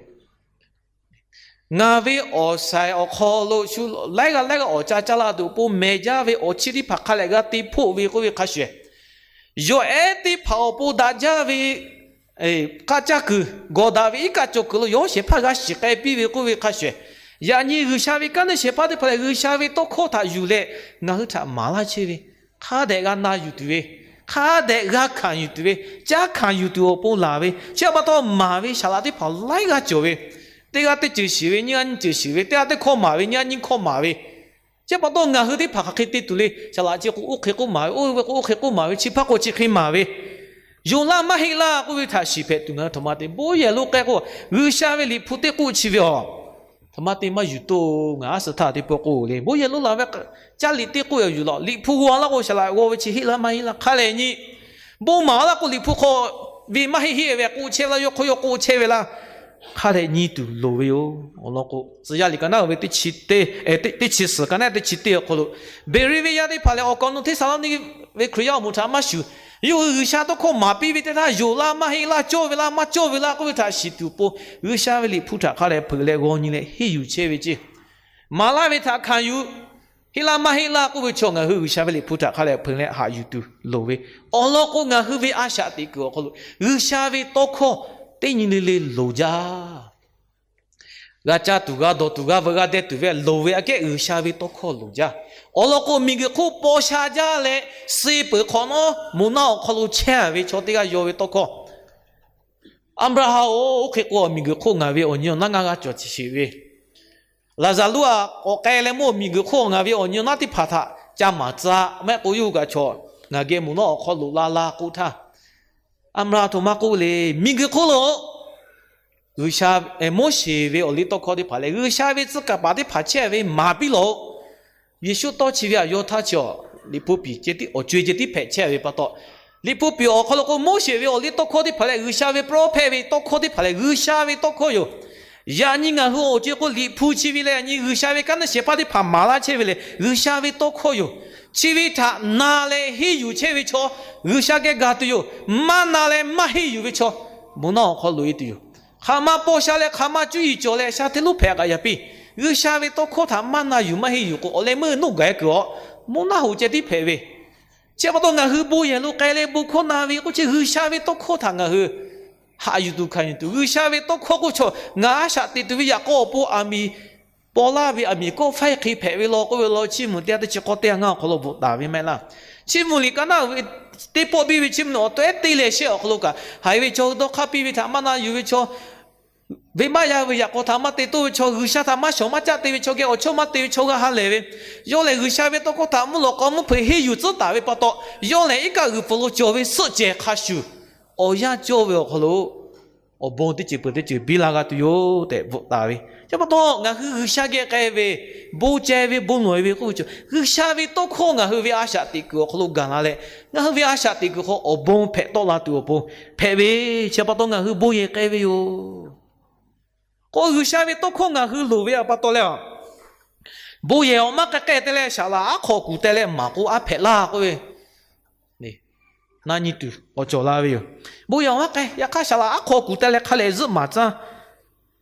ngaˬ ve awˬ shaiˍ awˬ hk'aw lo shu laiˉ g'aˇ laiˉ g'aˇ awˬ ca caˇ la tuˬ awˬ pon mehˬ jaˇ ve awˬ chiˇ teˇ hpaˍ hk'a dehꞈ g'a te hpoˆ ve k'oˆ ve hk'a shuˍ, yawˬ ehˉ teˇ hpaˍ awˬ pon daꞈ jaˇ ve k'aˇ caˇ kuiˬ gawˬ daꞈ ve iˉ kaˆ cawˬ kuiˬ lo yawˬ shehˍ hpaˇ g'a shiˍ k'ai piˇ ve k'oˆ ve hk'a shuˍ, yaꞈ nyi G'uiˬsha ve kanˉ neˇ shehˍ hpaˇ teˇ hpaˍ lehˬ, G'uiˬsha ve tawˇ hkawˇ htaꞈ yuˬ leh ngaˬ hui htaꞈ maˍ laˇ chehˇ ve, hk'a dehꞈ g'a na yuˬ tuˬ ve, hk'a dehꞈ g'a hkanˍ yuˬ tuˬ ve, caˇ hkanˍ yuˬ tuˬ awˬ pon laˬ ve, chi pa taw maˍ ve saˍ laꞈ teˇ hpaˍ laiˉ g'aˇ cawˬ ve, teˇ g'aˇ teˇ ceuˬ shiˍ ve, nyiˇ g'aˇ nyiˇ ceuˬ shiˍ ve, teˇ g'aˇ teˇ hkawˇ maˍ ve, nyiˇ g'aˇ nyiˇ hkawˇ maˍ ve, Chi pa taw ngaˬ hui teˇ hpaˍ hk'aˬ hk'e te tuˬ le. Saˍ laꞈ chi k'o oˇ hk'e k'oˆ maˍ ve, oˇ ve k'o oˇ hk'e k'oˆ maˍ ve, chi hpaˇ k'o chi hk'e maˍ ve, yonˍ laˇ maˇ heˆ laˇ k'oˆ ve htaꞈ shiˍ hpehꞈ tuˬ ngaˬ hui htoꞈ ma te bon yehˬ lo k'ai k'o, G'uiˬsha ve Liꞈ hpu teˇ k'oˆ chi ve a htoꞈ ma te maˇ yuˬ toˇ. Ngaˬ a suh htaˇ teˇ pawˆ k'oˆ le, bon yehˬ lo laˬ ve caˇ liꞈ teˇ k'oˆ yuˬ law, Liꞈ hpu g'aw laˇ k'o saˍ laꞈ g'aw ve chi heˆ laˇ maˇ heˆ laˇ hk'a lehˬ nyi. Bon maˍ laˇ k'o Liꞈ hpu hk'aw ve maˇ heˆ heˆ ve k'oˆ chehˇ ve laˇ, yawˇ hk'aw yawˇ k'oˆ chehˇ ve laˇ hk'a lehˬ nyi tuˬ loˍ ve yoˬ. Awˬ lawn k'o, Tcuh yaˇ liꞈ ka naˉ ve teˇ chi teˇ, teˇ chi suhˍ ka naˉ teˇ chi teˇ awˬ hk'aw lo, Beˍriˆ ve yaˇ teˇ hpaˍ lehˬ awˬ kaˍ awˬ nu Hteˇsaˍlawˇniˆ ve Hkriꞈ yaˇ awˬ moˍ htaꞈ maˇ shuˍ, yawˇ hui G'uiˬsha tawˇ hkawˇ maˍ piˇ ve teˇ htaˇ, yonˍ laˇ maˇ heˆ laˇ, cawˇ ve laˇ maˇ cawˇ ve laˇ k'oˆ ve htaꞈ shiˍ tuˬ awˬ pon, G'uiˬsha ve Liꞈ hpu htaꞈ hk'a lehˬ hpeuꞈ leh g'aw nyi leh henˇ yuˬ chehˇ ve ceˇ. Maˍ laˇ ve htaꞈ hkanˍ yuˬ, heˆ laˇ maˇ heˆ laˇ k'oˆ ve chaw ngaˬ hui G'uiˬsha ve Liꞈ hpu htaꞈ hk'a lehˬ hpeuꞈ leh haꞈ yuˬ tuˬ loˍ ve. Awˬ lawn k'o ngaˬ hui ve a shaꞈ teꞈ kuiˬ awˬ hk'aw lo G'uiˬsha ve tawˇ hkawˇ teˇ nyi le le loˍ jaˇ. G'a caˇ tuˬ, g'a dawˬ tuˬ, g'a veuꞈ g'a deh tuˬ ve loˍ ve aꞈ kehˉ G'uiˬsha ve tawˇ hkawˇ loˍ jaˇ. Awˬ lawn k'o miˬguiˬ hk'oˆ paw sha jaˇ leh, suh peuˬ hk'awꞈ nawˉ moˬ naˆ awˬ hk'aw lo chehˇ ve chaw teˇ g'aˇ yaw ve tawˇ hkawˇ, Aˍbraˍhanˍ-oˬ, oˇ hk'e k'o miˬguiˬ hk'oˆ ngaˬ ve awˬ nyi awˬ naˉ ngaˇ g'aˇ cawˬ chi sheˍ ve, Laˍzaˍruˆ-aˬ, k'awꞈ k'ai leh mawˇ miˬguiˬ hk'oˆ ngaˬ ve awˬ nyi awˬ naˉ teˇ hpaˍ htaꞈ ca maˍ tcuh-a. Maˇ heˆ k'o yawˇ hui kaꞈ chaw ngaˬ geh moˬ naˆ awˬ hk'aw loꞈ la la k'oˆ htaˇ, Aˍbraˍhanˍ htoꞈ ma k'oˆ le, miˬguiˬ hk'oˆ lo G'uiˬsha, Moˉseˍ ve awˬ liˇ tawˇ hkawˇ teˇ hpaˍ leh G'uiˬsha ve tcuh kaˍ paˍ teˇ hpaˍ chehˇ ve maˍ piˇ lawˬ-oꞈ. Yeˍsuˆ tawˇ chi ve aꞈ yaw htaˇ chi a, Liꞈ hpu piˍ ceh tiˉ awˬ co-e ceh tiˉ hpehꞈ chehˇ ve pa taw, Liꞈ hpu piˍ awˬ hk'aw lo k'o Moˉseˍ ve awˬ liˇ tawˇ hkawˇ teˇ hpaˍ leh G'uiˬsha ve prophet ve tawˇ hkawˇ teˇ hpaˍ lehˬ G'uiˬsha ve tawˇ hkawˇ yoˬ. Yaꞈ nyi ngaˬ hui awˬ co-e k'o Liꞈ hpu chi ve leh yaꞈ nyi G'uiˬsha ve kaˉ neˇ shehˍ hpaˇ teˇ hpaˍ maˍ laˇ chehˇ ve lehˬ G'uiˬsha ve tawˇ hkawˇ yoˬ. Chi ve htaꞈ na leh henˇ yuˬ chehˇ ve chaw, G'uiˬsha geh ga tuˬ yoˬ. Maˇ na leh maˇ henˇ yuˬ ve chaw, moˬ naˆ awˬ hk'aw loꞈ-e tuˬ yoˬ. Hk'aˬ ma paw sha leh hk'aˬ ma cuˇ yiˍ cawˬ leh sha hteˇ lonˉ hpehꞈ kaꞈ yaꞈ piˇ, G'uiˬsha ve tawˇ hkawˇ htaꞈ maˇ na yuˬ maˇ henˇ yuˬ k'o awˬ leh meuˇ noˆ gaˬ-e kuiˬ a, moˬ naˆ hoꞈ ceh tiˉ hpehꞈ ve. Chi pa taw ngaˬ hui bon yehˬ lo k'ai leh bon hkawˇ na ve k'oˆ chi G'uiˬsha ve tawˇ hkawˇ htaꞈ ngaˬ hui haꞈ yuˬ tuˬ hkanˍ yuˬ tuˬ, G'uiˬsha ve tawˇ hkawˇ k'oˆ chaw ngaˬ a shaꞈ teꞈ tuˬ ve yaꞈ k'aw awˬ pon aˬ miˍ paw laˇ ve aˬ miˍ kawˆ faiˇ hk'e hpehꞈ ve law k'oˆ ve law, Chiˇ mvuh teˇ ha teˇ chi k'awˇ teˇ ha ngaˇ awˬ hk'aw lo bvuhꞈ taˍ ve maˇ heˆ laˇ. Chiˇ mvuh liꞈ ka naˉ ve teˇ pawˆ biˇ ve Chiˇ mvuh awˬ to ehˉ te leh shehˆ awˬ hk'aw lo kaꞈ, haiˬ ve chaw hui dawˇ hk'aˇ piˇ ve htaꞈ maˇ na yuˬ ve chaw, venˇbaˆ yaˇ ve yaꞈ k'aw htaꞈ maˇ te toˇ ve chaw, G'uiˬsha htaꞈ maˇ shawˍ maˇ caˆ te ve chaw geh awˬ chawˇ maˇ te ve chaw g'a ha lehˬ ve, yawˇ lehˬ G'uiˬsha ve tawˇ hkawˇ htaꞈ mvuhˇ lawꞈ k'aw mvuhˇ hpeuꞈ henˇ yuˬ tcuhˉ taˍ ve pa taw, yawˇ lehˬ iˉ kaˆ g'uiˬ pfuhˍ lo cawˬ ve suhˆ cehˬ hk'a shuˍ, awˬ yanˇ cawˇ ve awˬ hk'aw lo awˬ bon teˇ ceuˬ peuˬ teˇ ceuˬ biˇ la g'a tuˬ yoˬ tehꞈ bvuhꞈ taˍ ve. Chi pa taw ngaˬ hui G'uiˬsha geh k'ai ve, bon ceh ve bon lawˬ-e ve k'oˆ ve chaw, G'uiˬsha ve tawˇ hkawˇ ngaˬ hui ve a shaꞈ teꞈ kuiˬ awˬ hk'aw lo gaˬ la leh, ngaˬ hui ve a shaꞈ teꞈ kuiˬ hk'aw awˬ bon hpehꞈ tawˆ la tuˬ awˬ pon hpehꞈ ve. Chi pa taw ngaˬ hui bon yehˬ k'ai ve yoˬ. K'o G'uiˬsha ve tawˇ hkawˇ ngaˬ hui loˍ ve pa taw leh, bon yehˬ awˬ maˇ k'ai k'ai te leh saˍ laꞈ aˉ hk'aw kuˬ teh leh maˍ k'o aˉ hpehꞈ laˇ k'oˆ ve, na nyi tuˬ k'awꞈ cawˬ la ve yoˬ. Bon yehˬ awˬ maˇ k'ai, yaꞈ hk'aˇ saˍ laꞈ aˉ hk'aw kuˬ teh leh hk'a lehˬ zuhˆ maˍ tcuhˉ.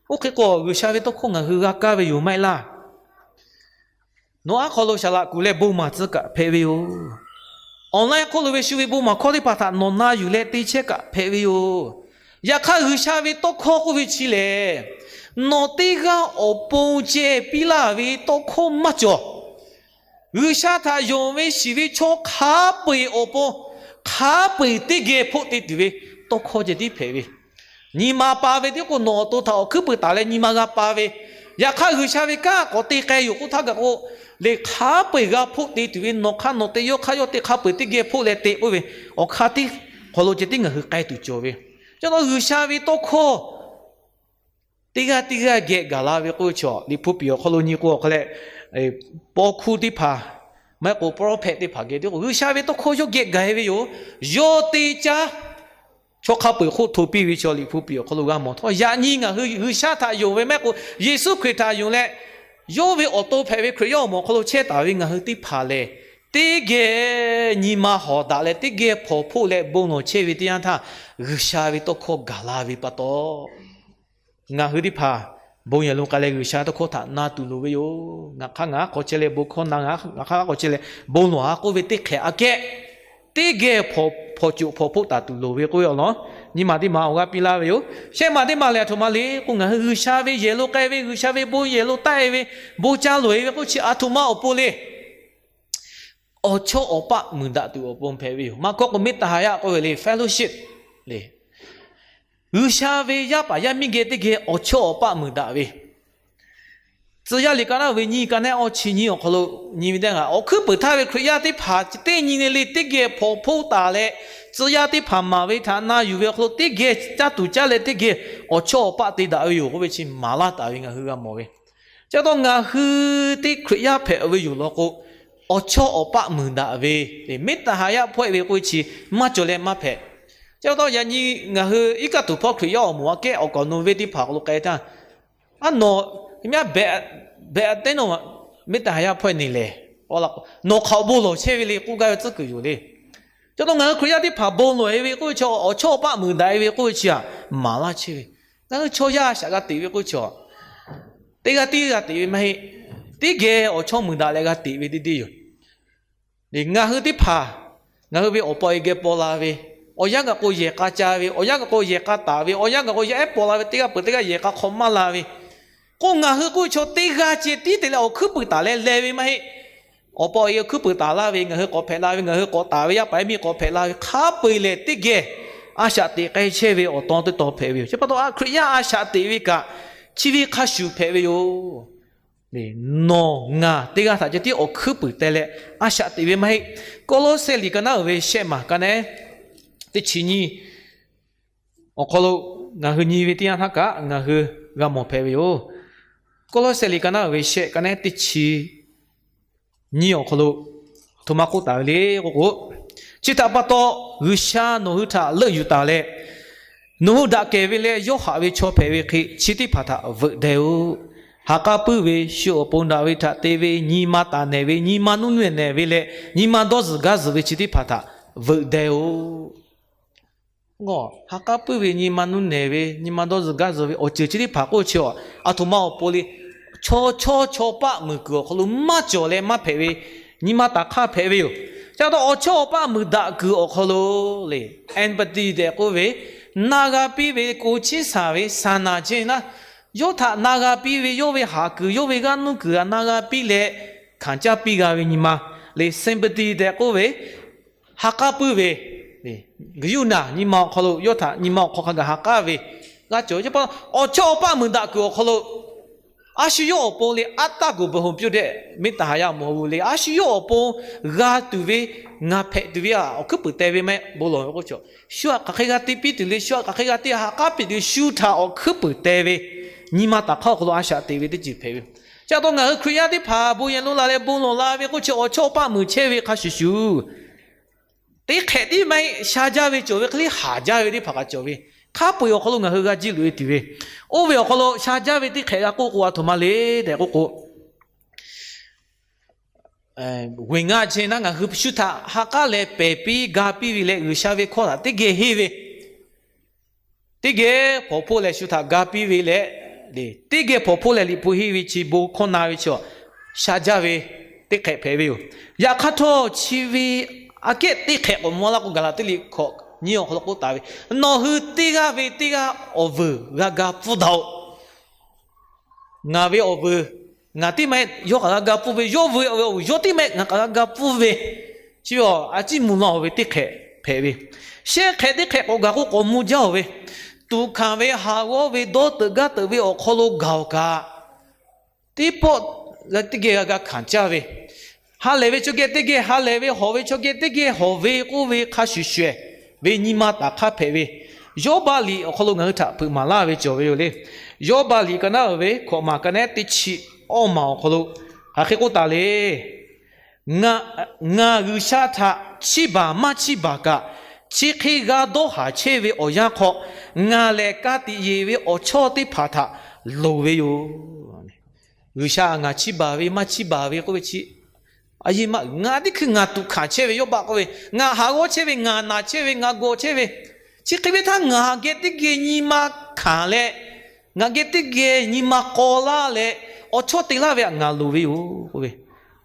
Oˇ hk'e k'o G'uiˬsha ve tawˇ hkawˇ ngaˬ hui g'a kaˇ ve yoˬ maˇ heˆ laˇ. Nawˬ aˉ hk'aw lo saˍ laꞈ kuˬ leh bon maˍ tcuhˉ kaꞈ hpehꞈ ve yoˬ. Online hk'oˆ lo ve shu ve bon maˍ hkawˇ teˇ hpaˍ htaꞈ nawˬ na yuˬ leh te chehˇ kaꞈ hpehꞈ ve yoˬ. Yaꞈ hk'aˇ G'uiˬsha ve tawˇ hkawˇ k'oˆ ve chi lehˬ, nawˬ teˇ g'aˇ awˬ pon ceh piˇ laˇ ve tawˇ hkawˇ maˇ cawˬ. G'uiˬsha htaꞈ yonˍ ve shiˍ ve chaw hk'a peu-eˬ awˬ pon, hk'a peu-eˬ teˇ geh hpoˆ te tuˬ ve tawˇ hkawˇ ceh tiˉ hpehꞈ ve. Nyi ma pa ve tiˉ k'o nawˬ awˬ to htaꞈ awˬ hkuiˉ peuˬ taˍ leh nyi ma g'a pa ve, yaꞈ hk'aˇ G'uiˬsha ve kanˉ k'awꞈ te k'ai yoˬ k'oˆ htaˇ kaꞈ k'o, lehˬ hk'a peu-eˬ g'a hpoˆ te tuˬ ve, nawˬ hk'aˇ nawˬ te yawˇ hk'aˇ yawˇ te hk'a peu-eˬ teˇ geh hpoˆ leh te k'oˆ ve, awˬ hk'aˇ tiˉ hk'aw lo ceh tiˉ ngaˬ hui k'ai tuˬ cawˬ ve. Chi nawˬ G'uiˬsha ve tawˇ hkawˇ teˇ g'aˇ teˇ g'aˇ geh gaˬ la ve k'oˆ ve chaw, Liꞈ hpu piˍ awˬ hk'aw lo nyi k'o awˬ hk'a leh, paw hkuˇ teˇ hpaˍ, maˇ heˆ k'o prophet teˇ hpaˍ geh teˇ k'o G'uiˬsha ve tawˇ hkawˇ yawˇ geh gaˬ-e ve yoˬ. Yawˇ te caˇ chaw hk'a peu-eˬ hk'oˆ hto piˇ ve chaw Liꞈ hpu piˍ awˬ hk'aw lo g'a mawˬ htawˇ, yaꞈ nyi ngaˬ hui G'uiˬsha htaꞈ yonˍ ve maˇ heˆ k'o Yeˍsuˆ Hkriꞈ htaꞈ yonˍ leh, yawˇ ve awˬ to hpehꞈ ve Hkriꞈ yaˇ awˬ moˍ awˬ hk'aw lo chehˇ taˍ ve ngaˬ hui teˇ hpaˍ lehˬ, teˇ geh nyi ma hawˍ daꞈ leh teˇ geh hpawnˬ hpoˆ leh bon lawˬ chehˇ ve teˇ yanˇ htaˇ, G'uiˬsha ve tawˇ hkawˇ gaˬ la ve pa taw, ngaˬ hui teˇ hpaˍ bon yehˬ lo k'ai leh G'uiˬsha tawˇ hkawˇ htaꞈ na tuˬ loˍ ve yoˬ. Ngaˬ hk'aˇ ngaˬ aˉ hk'aw chehˇ leh bon hkawˇ na, ngaˬ hk'aˇ aˉ hk'aw chehˇ leh bon lawˬ-a k'oˆ ve teˇ hk'ehꞈ aꞈ kehˉ, teˇ geh hpawnˬ coˬ hpawnˬ hpoˆ taˍ tuˬ loˍ ve k'oˆ ve awˬ lawn, nyi ma teˇ ma awˬ g'aˇ piˇ laˇ ve yoˬ. Shehˆ ma teˇ ma lehˬ aˬ htoꞈ ma le k'o, ngaˬ hui G'uiˬsha ve yehˬ lo k'ai ve, G'uiˬsha ve bon yehˬ lo taˆ-e ve, bon ca loˍ-e ve k'oˆ chi aˬ htoꞈ ma awˬ pon le. Awˬ chawˇ awˬ paˆ muiˬ daꞈ tuˬ awˬ pon hpehꞈ ve yoˬ. Maˇ kawˆ k'o မ့တ္တာဟယ k'oˆ ve le, fellowship le. G'uiˬsha ve yaˇ paˍ yaˇ miˇ geh teˇ geh awˬ chawˇ awˬ paˆ muiˬ daꞈ ve, Tcuh yaˇ liꞈ ka naˉ ve nyiˇ ka nehˉ awˇ chi nyiˇ awˬ hk'aw lo nyi ve teˇ g'aˇ, awˬ hkuiˉ puiˍ htaˇ ve Hkriꞈ yaˇ teˇ hpaˍ chi teˇ nyi le le teˇ geh hpawnˬ hpoˆ taˍ leh, tcuh yaˇ teˇ hpaˍ maˍ ve htaꞈ na yuˬ ve awˬ hk'aw lo teˇ geh caˇ tuˬ caˇ leh teˇ geh awˬ chawˇ awˬ paˆ te daꞈ ve yoˬ k'oˆ ve chi maˍ laˇ taˍ ve ngaˬ hui g'a mawˬ ve. Chi pa taw ngaˬ hui teˇ Hkriꞈ yaˇ hpehꞈ ve yoˬ law k'o, awˬ chawˇ awˬ paˆ muiˬ daꞈ ve, meˇ taˍ haˍ yaˇ hpawehˇ ve k'oˆ ve chi maˇ cawˬ leh maˇ hpehꞈ. Chi pa taw yaꞈ nyi ngaˬ hui iˉ kaˆ tuˬ hpawˇ Hkriꞈ yaˇ awˬ moˍ aꞈ kehˉ awˬ kaˍ awˬ nu venˇ teˇ hpaˍ awˬ hk'aw lo k'ai htaˇ, a nawˬ, mehˆ behꞈ, behꞈ teˉ nawˬ meˇ taˍ haˍ yaˇ hpawehˇ neˬ lehˬ, nawˬ hk'aꞈ bon lawˬ chehˇ ve le k'oˆ gaˇ ve tcuhˉ kuiˬ yoˬ le. Chi pa taw ngaˬ hui Hkriꞈ yaˇ teˇ hpaˍ bon lawˬ e ve k'oˆ ve chi, awˬ chawˇ awˬ paˆ muiˬ daꞈ e ve k'oˆ ve chi htaꞈ maˍ laˇ chehˇ ve. Ngaˬ hui chaw yaˇ a shaꞈ g'a teꞈ ve k'oˆ ve chi, teˇ g'aˇ tiˉ g'a teꞈ ve maˇ heˆ. Teˇ geh awˬ chawˇ muiˬ daꞈ leh g'a teꞈ ve teˇ deˇ yoˬ. Ngaˬ hui teˇ hpaˍ, ngaˬ hui ve awˬ pa awˬ e geh paw la ve, awˬ yanˇ gaˬ k'o yehˬ k'a ca ve, awˬ yanˇ gaˬ k'o yehˬ k'a taˍ ve, awˬ yanˇ gaˬ k'o yaˇ ehˉ paw la ve, teˇ g'aˇ peuˬ teˇ g'aˇ yehˬ k'a hk'aw maˇ la ve, k'o ngaˬ hui k'oˆ ve chaw teˇ g'aˇ ceh tiˉ te leh awˬ hkuiˉ puiˍ taˍ leh leh ve maˇ heˆ. Awˬ pa awˬ e awˬ hkuiˉ puiˍ taˍ laˇ ve, ngaˬ hui k'awꞈ hpehꞈ la ve, ngaˬ hui k'awꞈ taˍ ve, yaˇ paˍ yaˇ miˇ k'awꞈ hpehꞈ la ve, hk'a peu eˬ lehˬ teˇ geh a shaꞈ teꞈ k'ai chehˇ ve awˬ tawn teˇ tawn hpehꞈ ve yoˬ. Chi pa taw a Hkriꞈ yaˇ a shaꞈ teꞈ ve kaꞈ chi ve hk'a shuˍ hpehꞈ ve yoˬ. Nawˬ ngaˬ teˇ g'aˇ htaꞈ ceh tiˉ awˬ hkuiˉ puiˍ teh leh a shaꞈ teꞈ ve maˇ heˆ. Kawˇlawˇsehˇ liꞈ ka naˉ uiˍ ve shehˆ maˬ ka nehˉ teˇ chi nyiˇ awˬ hk'aw lo ngaˬ hui nyi ve teˇ yanˇ htaˇ kaꞈ ngaˬ hui g'a mawˬ hpehꞈ ve yoˬ. Kawˇlawˇsehˇ liꞈ ka naˉ uiˍ ve shehˆ ka nehˉ teˇ chi nyiˇ awˬ hk'aw lo aˬ htoꞈ ma k'oˆ taˍ ve le k'oˆ k'o, chi htaꞈ pa taw G'uiˬsha nawˬ hui htaꞈ leuˆ yuˬ taˍ leh, nawˬ hui daꞈ kehˬ ve leh yawˇ haꞈ ve chaw hpehꞈ ve hk'e chi teˇ hpaˍ htaꞈ veuꞈ deh-oˬ. Ha k'aˉ puiˉ ve, shu awˬ pon daꞈ ve htaꞈ te ve, nyi ma taˍ nehˬ ve, nyi ma nuˇ nehˬ nehˬ ve leh nyi ma dawˇ zuhˬ gaˇ zuhˬ ve chi teˇ hpaˍ htaꞈ veuꞈ deh-oˬ. Ha k'aˉ puiˉ ve, nyi ma nuˇ nehˬ ve, nyi ma dawˇ zuhˬ gaˇ zuhˬ ve awˬ ceuˬ chi teˇ hpaˍ k'oˆ chi, aˬ htoꞈ ma awˬ pon le, chaw chawˇ chaw paˆ muiˬ kuiˬ awˬ hk'aw lo maˇ cawˬ leh maˇ hpehꞈ ve, nyi ma taˍ hk'aˇ hpehꞈ ve yoˬ. Chi pa taw awˬ chawˇ awˬ paˆ muiˬ daꞈ kuiˬ awˬ hk'aw lo le, empathy tehꞈ k'oˆ ve, na g'a piˇ ve, ko chiˉ saˍ ve, saˍ naˍ chehˇ naˉ, yawˇ htaꞈ na g'a piˇ ve, yawˇ ve haˍ kuiˬ, yawˇ ve g'aˇ nuˇ kuiˬ htaꞈ na g'a piˇ leh hkanˍ caˇ piˇ g'a ve nyi ma le, sympathy tehꞈ k'oˆ ve, ha k'aˉ puiˉ ve, G'uiˬsha nyi ma awˬ hk'aw lo yawˇ htaꞈ nyi ma awˬ hk'aw hk'a gaˬ ha k'aˉ ve g'a cawˬ. Chi pa taw awˬ chawˇ awˬ paˆ muiˬ daꞈ kuiˬ awˬ hk'aw lo a shu yawˇ awˬ pon le, aˉ taˇ goˍ beuˬ hoˍ piˇ-oˬ tehꞈ, meˇ taˍ haˍ yaˇ awˬ moˍ hui le, a shu yawˇ awˬ pon g'a tuˬ ve, ngaˬ hpehꞈ tuˬ ve a awˬ hkuiˉ puiˍ teh ve maˇ heˆ. Bon lawˬ ve k'oˆ chi, shu htaꞈ hk'aˬ hk'e g'a te piˇ tuˬ le, shu htaꞈ hk'aˬ hk'e g'a te ha k'aˉ piˇ tuˬ, shu htaꞈ awˬ hkuiˉ puiˍ teh ve, nyi ma taˍ hk'aˇ awˬ hk'aw lo a shaꞈ teꞈ ve teˇ ceuˬ hpehꞈ ve. Chi pa taw ngaˬ hui Hkriꞈ yaˇ teˇ hpaˍ bon yehˬ lo la leh bon lawˬ la ve k'oˆ chi, awˬ chawˇ awˬ paˆ muiˬ chehˇ ve hk'a shuˍ shuˍ, teˇ hk'ehꞈ tiˉ maˇ heˆ, sha jaˇ ve cawˬ ve hk'e le, haˍ jaˇ ve teˇ hpaˍ kaꞈ cawˬ ve. Hk'a peu-eˬ awˬ hk'aw lo ngaˬ hui g'a jiˇ loꞈ e tuˬ ve, oˇ ve awˬ hk'aw lo sha jaˇ ve teˇ hk'ehꞈ g'a k'oˆ k'o, aˬ htoꞈ ma le tehꞈ k'oˆ k'o, G'uiˬ ngaˆ chehˇ naˉ, ngaˬ hui shu htaꞈ ha k'aˉ leh pehˬ piˇ ga piˇ ve leh G'uiˬsha ve hkawˇ htaꞈ teˇ geh henˇ ve, teˇ geh hpawnˬ hpoˆ leh shu htaꞈ ga piˇ ve leh, teˇ geh hpawnˬ hpoˆ leh liꞈ hpu henˇ ve chi bon hkawˇ na ve chi, sha jaˇ ve teˇ hk'ehꞈ hpehꞈ ve yoˬ. Yaꞈ hk'aˇ htawˇ, chi ve aꞈ kehˉ teˇ hk'ehꞈ k'awꞈ mawˇ laˇ k'o, Gaˍlaˍtiˆ liꞈ hkawꞈ nyiˇ awˬ hk'aw lo k'oˆ taˍ ve, Nawˬ hui teˇ g'aˇ ve teˇ g'aˇ awˬ vuiˬ g'a ga pfuhˇ daꞈ-oꞈ. Ngaˬ ve awˬ vuiˬ ngaˬ tiˉ maˇ heˆ, yawˇ kaꞈ g'a ga pfuhˇ ve, yawˇ ve awˬ vuiˬ yawˇ tiˉ maˇ heˆ, ngaˬ kaꞈ g'a ga pfuhˇ ve, chi ve a ciˉ mvuh laˇ-oˬ ve teˇ hk'ehꞈ hpehꞈ ve. Shehˆ hk'ehꞈ teˇ hk'ehꞈ k'awꞈ gaˬ k'o k'awꞈ mvuh jaˇ-oˬ ve, tuꞈ hkanˍ ve, haˍ g'awˇ ve, dawˇ teuꞈ gaˇ teuꞈ ve awˬ hk'aw lo gaˬ-oˬ kaꞈ, teˇ pawˆ teˇ geh g'a ga hkanˍ caˇ ve, ha lehˬ ve chaw geh teˇ geh ha lehˬ ve, hawꞈ ve chaw geh teˇ geh hawꞈ ve k'oˆ ve hk'a shuˍ shuˍ-ehˍ ve nyi ma taˍ hk'aˇ hpehꞈ ve, Yawˇbaˆ liꞈ awˬ hk'aw lo ngaˬ hui htaꞈ hpeuꞈ maˍ laˇ ve cawˬ ve yoˬ le. Yawˇbaˆ liꞈ ka naˉ uiˍ ve hkawꞈ maˬ ka nehˉ teˇ chi awˇ maˬ awˬ hk'aw lo hk'aˬ hk'e k'oˆ taˍ le. Ngaˬ G'uiˬsha htaꞈ chiˇ baˬ maˇ chiˇ baˬ kaꞈ, chi hk'e g'a dawˇ haˍ chehˇ ve awˬ yanˇ hk'aw, ngaˬ lehˬ ka tiꞈ yeˬ ve awˬ chawˇ teˇ hpaˍ htaꞈ loˍ ve yoˬ. G'uiˬsha ngaˬ chiˇ baˬ ve maˇ chiˇ baˬ ve k'oˆ ve chi, a yehˬ maˇ ngaˬ teˇ hkui ngaˬ tuꞈ hkanˍ chehˇ ve, Yawˇbaˆ k'oˆ ve, ngaˬ haˍ g'awˇ chehˇ ve, ngaˬ naˬ chehˇ ve, ngaˬ gawˬ chehˇ ve, chi hk'e ve htaˇ ngaˬ geh teˇ geh nyi ma hkanˍ leh, ngaˬ geh teˇ geh nyi ma k'aw laˇ leh, awˬ chawˇ te laˇ ve htaꞈ ngaˬ loˍ ve yoˬ k'oˆ ve.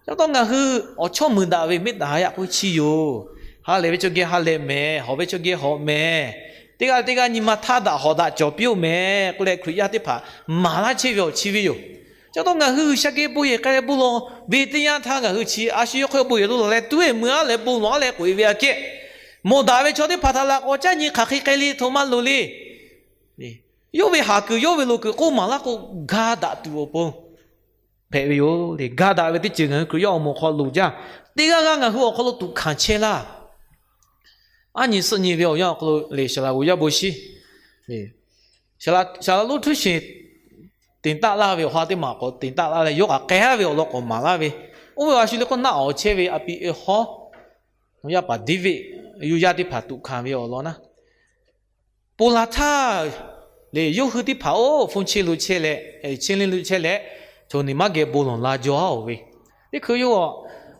Ca taw ngaˬ hui awˬ chawˇ muiˬ daꞈ ve meˇ taˍ ha yaꞈ k'oˆ chi yoˬ. Ha lehˬ ve chaw geh ha lehˬ mehˍ, hawꞈ ve chaw geh hawꞈ mehˍ, teˇ g'aˇ teˇ g'aˇ nyi ma htaˇ daꞈ hawꞈ daꞈ cawˬ piˇ-oˆ mehˍ k'oˆ leh, Hkriꞈ yaˇ teˇ hpaˍ maˍ laˇ chehˇ ve awˬ chi ve yoˬ. Ca taw ngaˬ hui G'uiˬsha geh bon yehˬ k'ai leh bon lawˬ ve teˇ yanˇ htaˇ, ngaˬ hui chi a shu yawˇ hk'aw bon yehˬ lo laˬ leh tuˉ ve meuˇ a leh bon lawˬ a leh k'oꞈ e ve aꞈ kehˉ, mawˬ daꞈ ve chaw teˇ hpaˍ htaꞈ laꞈ k'awꞈ caˇ nyi hk'aˬ hk'e k'ai le htoꞈ ma loˍ le. Yawˇ ve haˍ kuiˬ yawˇ ve loˍ kuiˬ k'oˆ maˍ laˇ k'o, ga daꞈ tuˬ awˬ pon hpehꞈ ve yoˬ le. Ga daꞈ ve teˇ ceuˬ ngaˬ hui Hkriꞈ yaˇ awˬ moˍ awˬ hk'aw loˍ jaˇ. Teˇ g'aˇ g'aˇ ngaˬ hui awˬ hk'aw lo tuꞈ hkanˍ chehˇ laˇ. Aˉ nyi suhˆ nyi ve awˬ yanˇ awˬ hk'aw lo le, Saˍ laꞈ g'oˍ yaˇ bon shiˉ Saˍ laꞈ lonˉ htuˉ sheˍ တင်ပြ laˇ ve awˬ ha teˇ maˬ k'awꞈ တင်ပြ laˇ leh, yawˇ kaꞈ k'ai haˉ ve awˬ lawn k'awꞈ maˍ laˇ ve, oˇ ve a shu le k'o naˆ awˬ chehˇ ve a pi e hawˉ yaˇ paˍ David yuˇ yaˇ teˇ hpaˍ tuꞈ hkanˍ ve awˬ lawn naˉ, ponˬ laˬ htaˇ le, yawˇ hui teˇ hpaˍ oˇ hpu chi lo chehˇ leh, chi le lo chehˇ leh, chaw neˬ maˇ geh bon lawˬ la jaw-a-oˬ ve, teˇ hkui yawˇ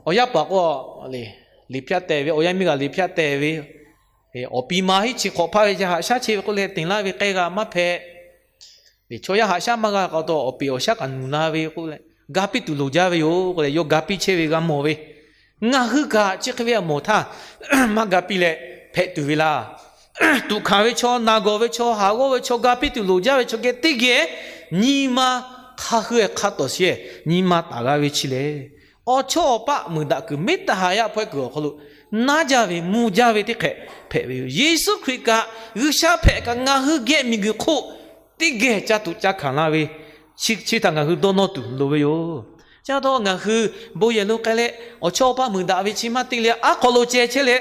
awˬ yaˇ paˍ k'o le, liꞈ hpyaˇ tehˬ ve, awˬ yaˇ miˇ g'aˇ liꞈ hpyaˇ tehˬ ve, awˬ pi ma hiˉ chi hk'awꞈ hpaˇ ve yaˇ haꞈ shaˉ chehˇ ve k'oˆ leh တင် laˇ ve k'ai g'a maˇ hpehꞈ. Chaw yaˇ haꞈ shaˉ maˇ g'a k'o taw, awˬ peˍ awˬ shaˉ kaꞈ nuˬ la ve k'oˆ leh, ga piˇ tuˬ loˍ jaˇ ve yoˬ k'oˆ leh, yawˇ ga piˇ chehˇ ve g'a mawˬ ve. Ngaˬ hui kaꞈ chi hk'e ve awˬ moˍ htaˇ maˇ ga piˇ leh hpehꞈ tuˬ ve laˇ. Tuꞈ hkanˍ ve chaw, naˬ gawˬ ve chaw, haˍ g'awˇ ve chaw, ga piˇ tuˬ loˍ jaˇ ve chaw geh teˇ geh nyi ma hk'a hui-e hk'a tawˍ sheˍ, nyi ma taˍ g'a ve chi lehˬ, awˬ chawˇ awˬ paˆ muiˬ daꞈ kuiˬ မေတ္တာ haꞈ yaˇ hpawehˇ kuiˬ awˬ hk'aw lo naˉ jaˇ ve mvuhˇ jaˇ ve teˇ hk'ehꞈ hpehꞈ ve yoˬ. Yeˍsuˆ Hkriꞈ kaꞈ G'uiˬsha hpehꞈ kaꞈ ngaˬ hui geh miˬguiˬ hk'oˆ teˇ geh caˇ tuꞈ caˇ hkanˍ laˇ ve, chi htaꞈ ngaˬ hui dawˇ nawˇ tuˬ loˍ ve yoˬ. Chi pa taw ngaˬ hui bon yehˬ lo k'ai leh awˬ chawˇ awˬ paˆ muiˬ daꞈ ve chi maˇ te leh, aˉ hk'aw lo ceh chehˇ leh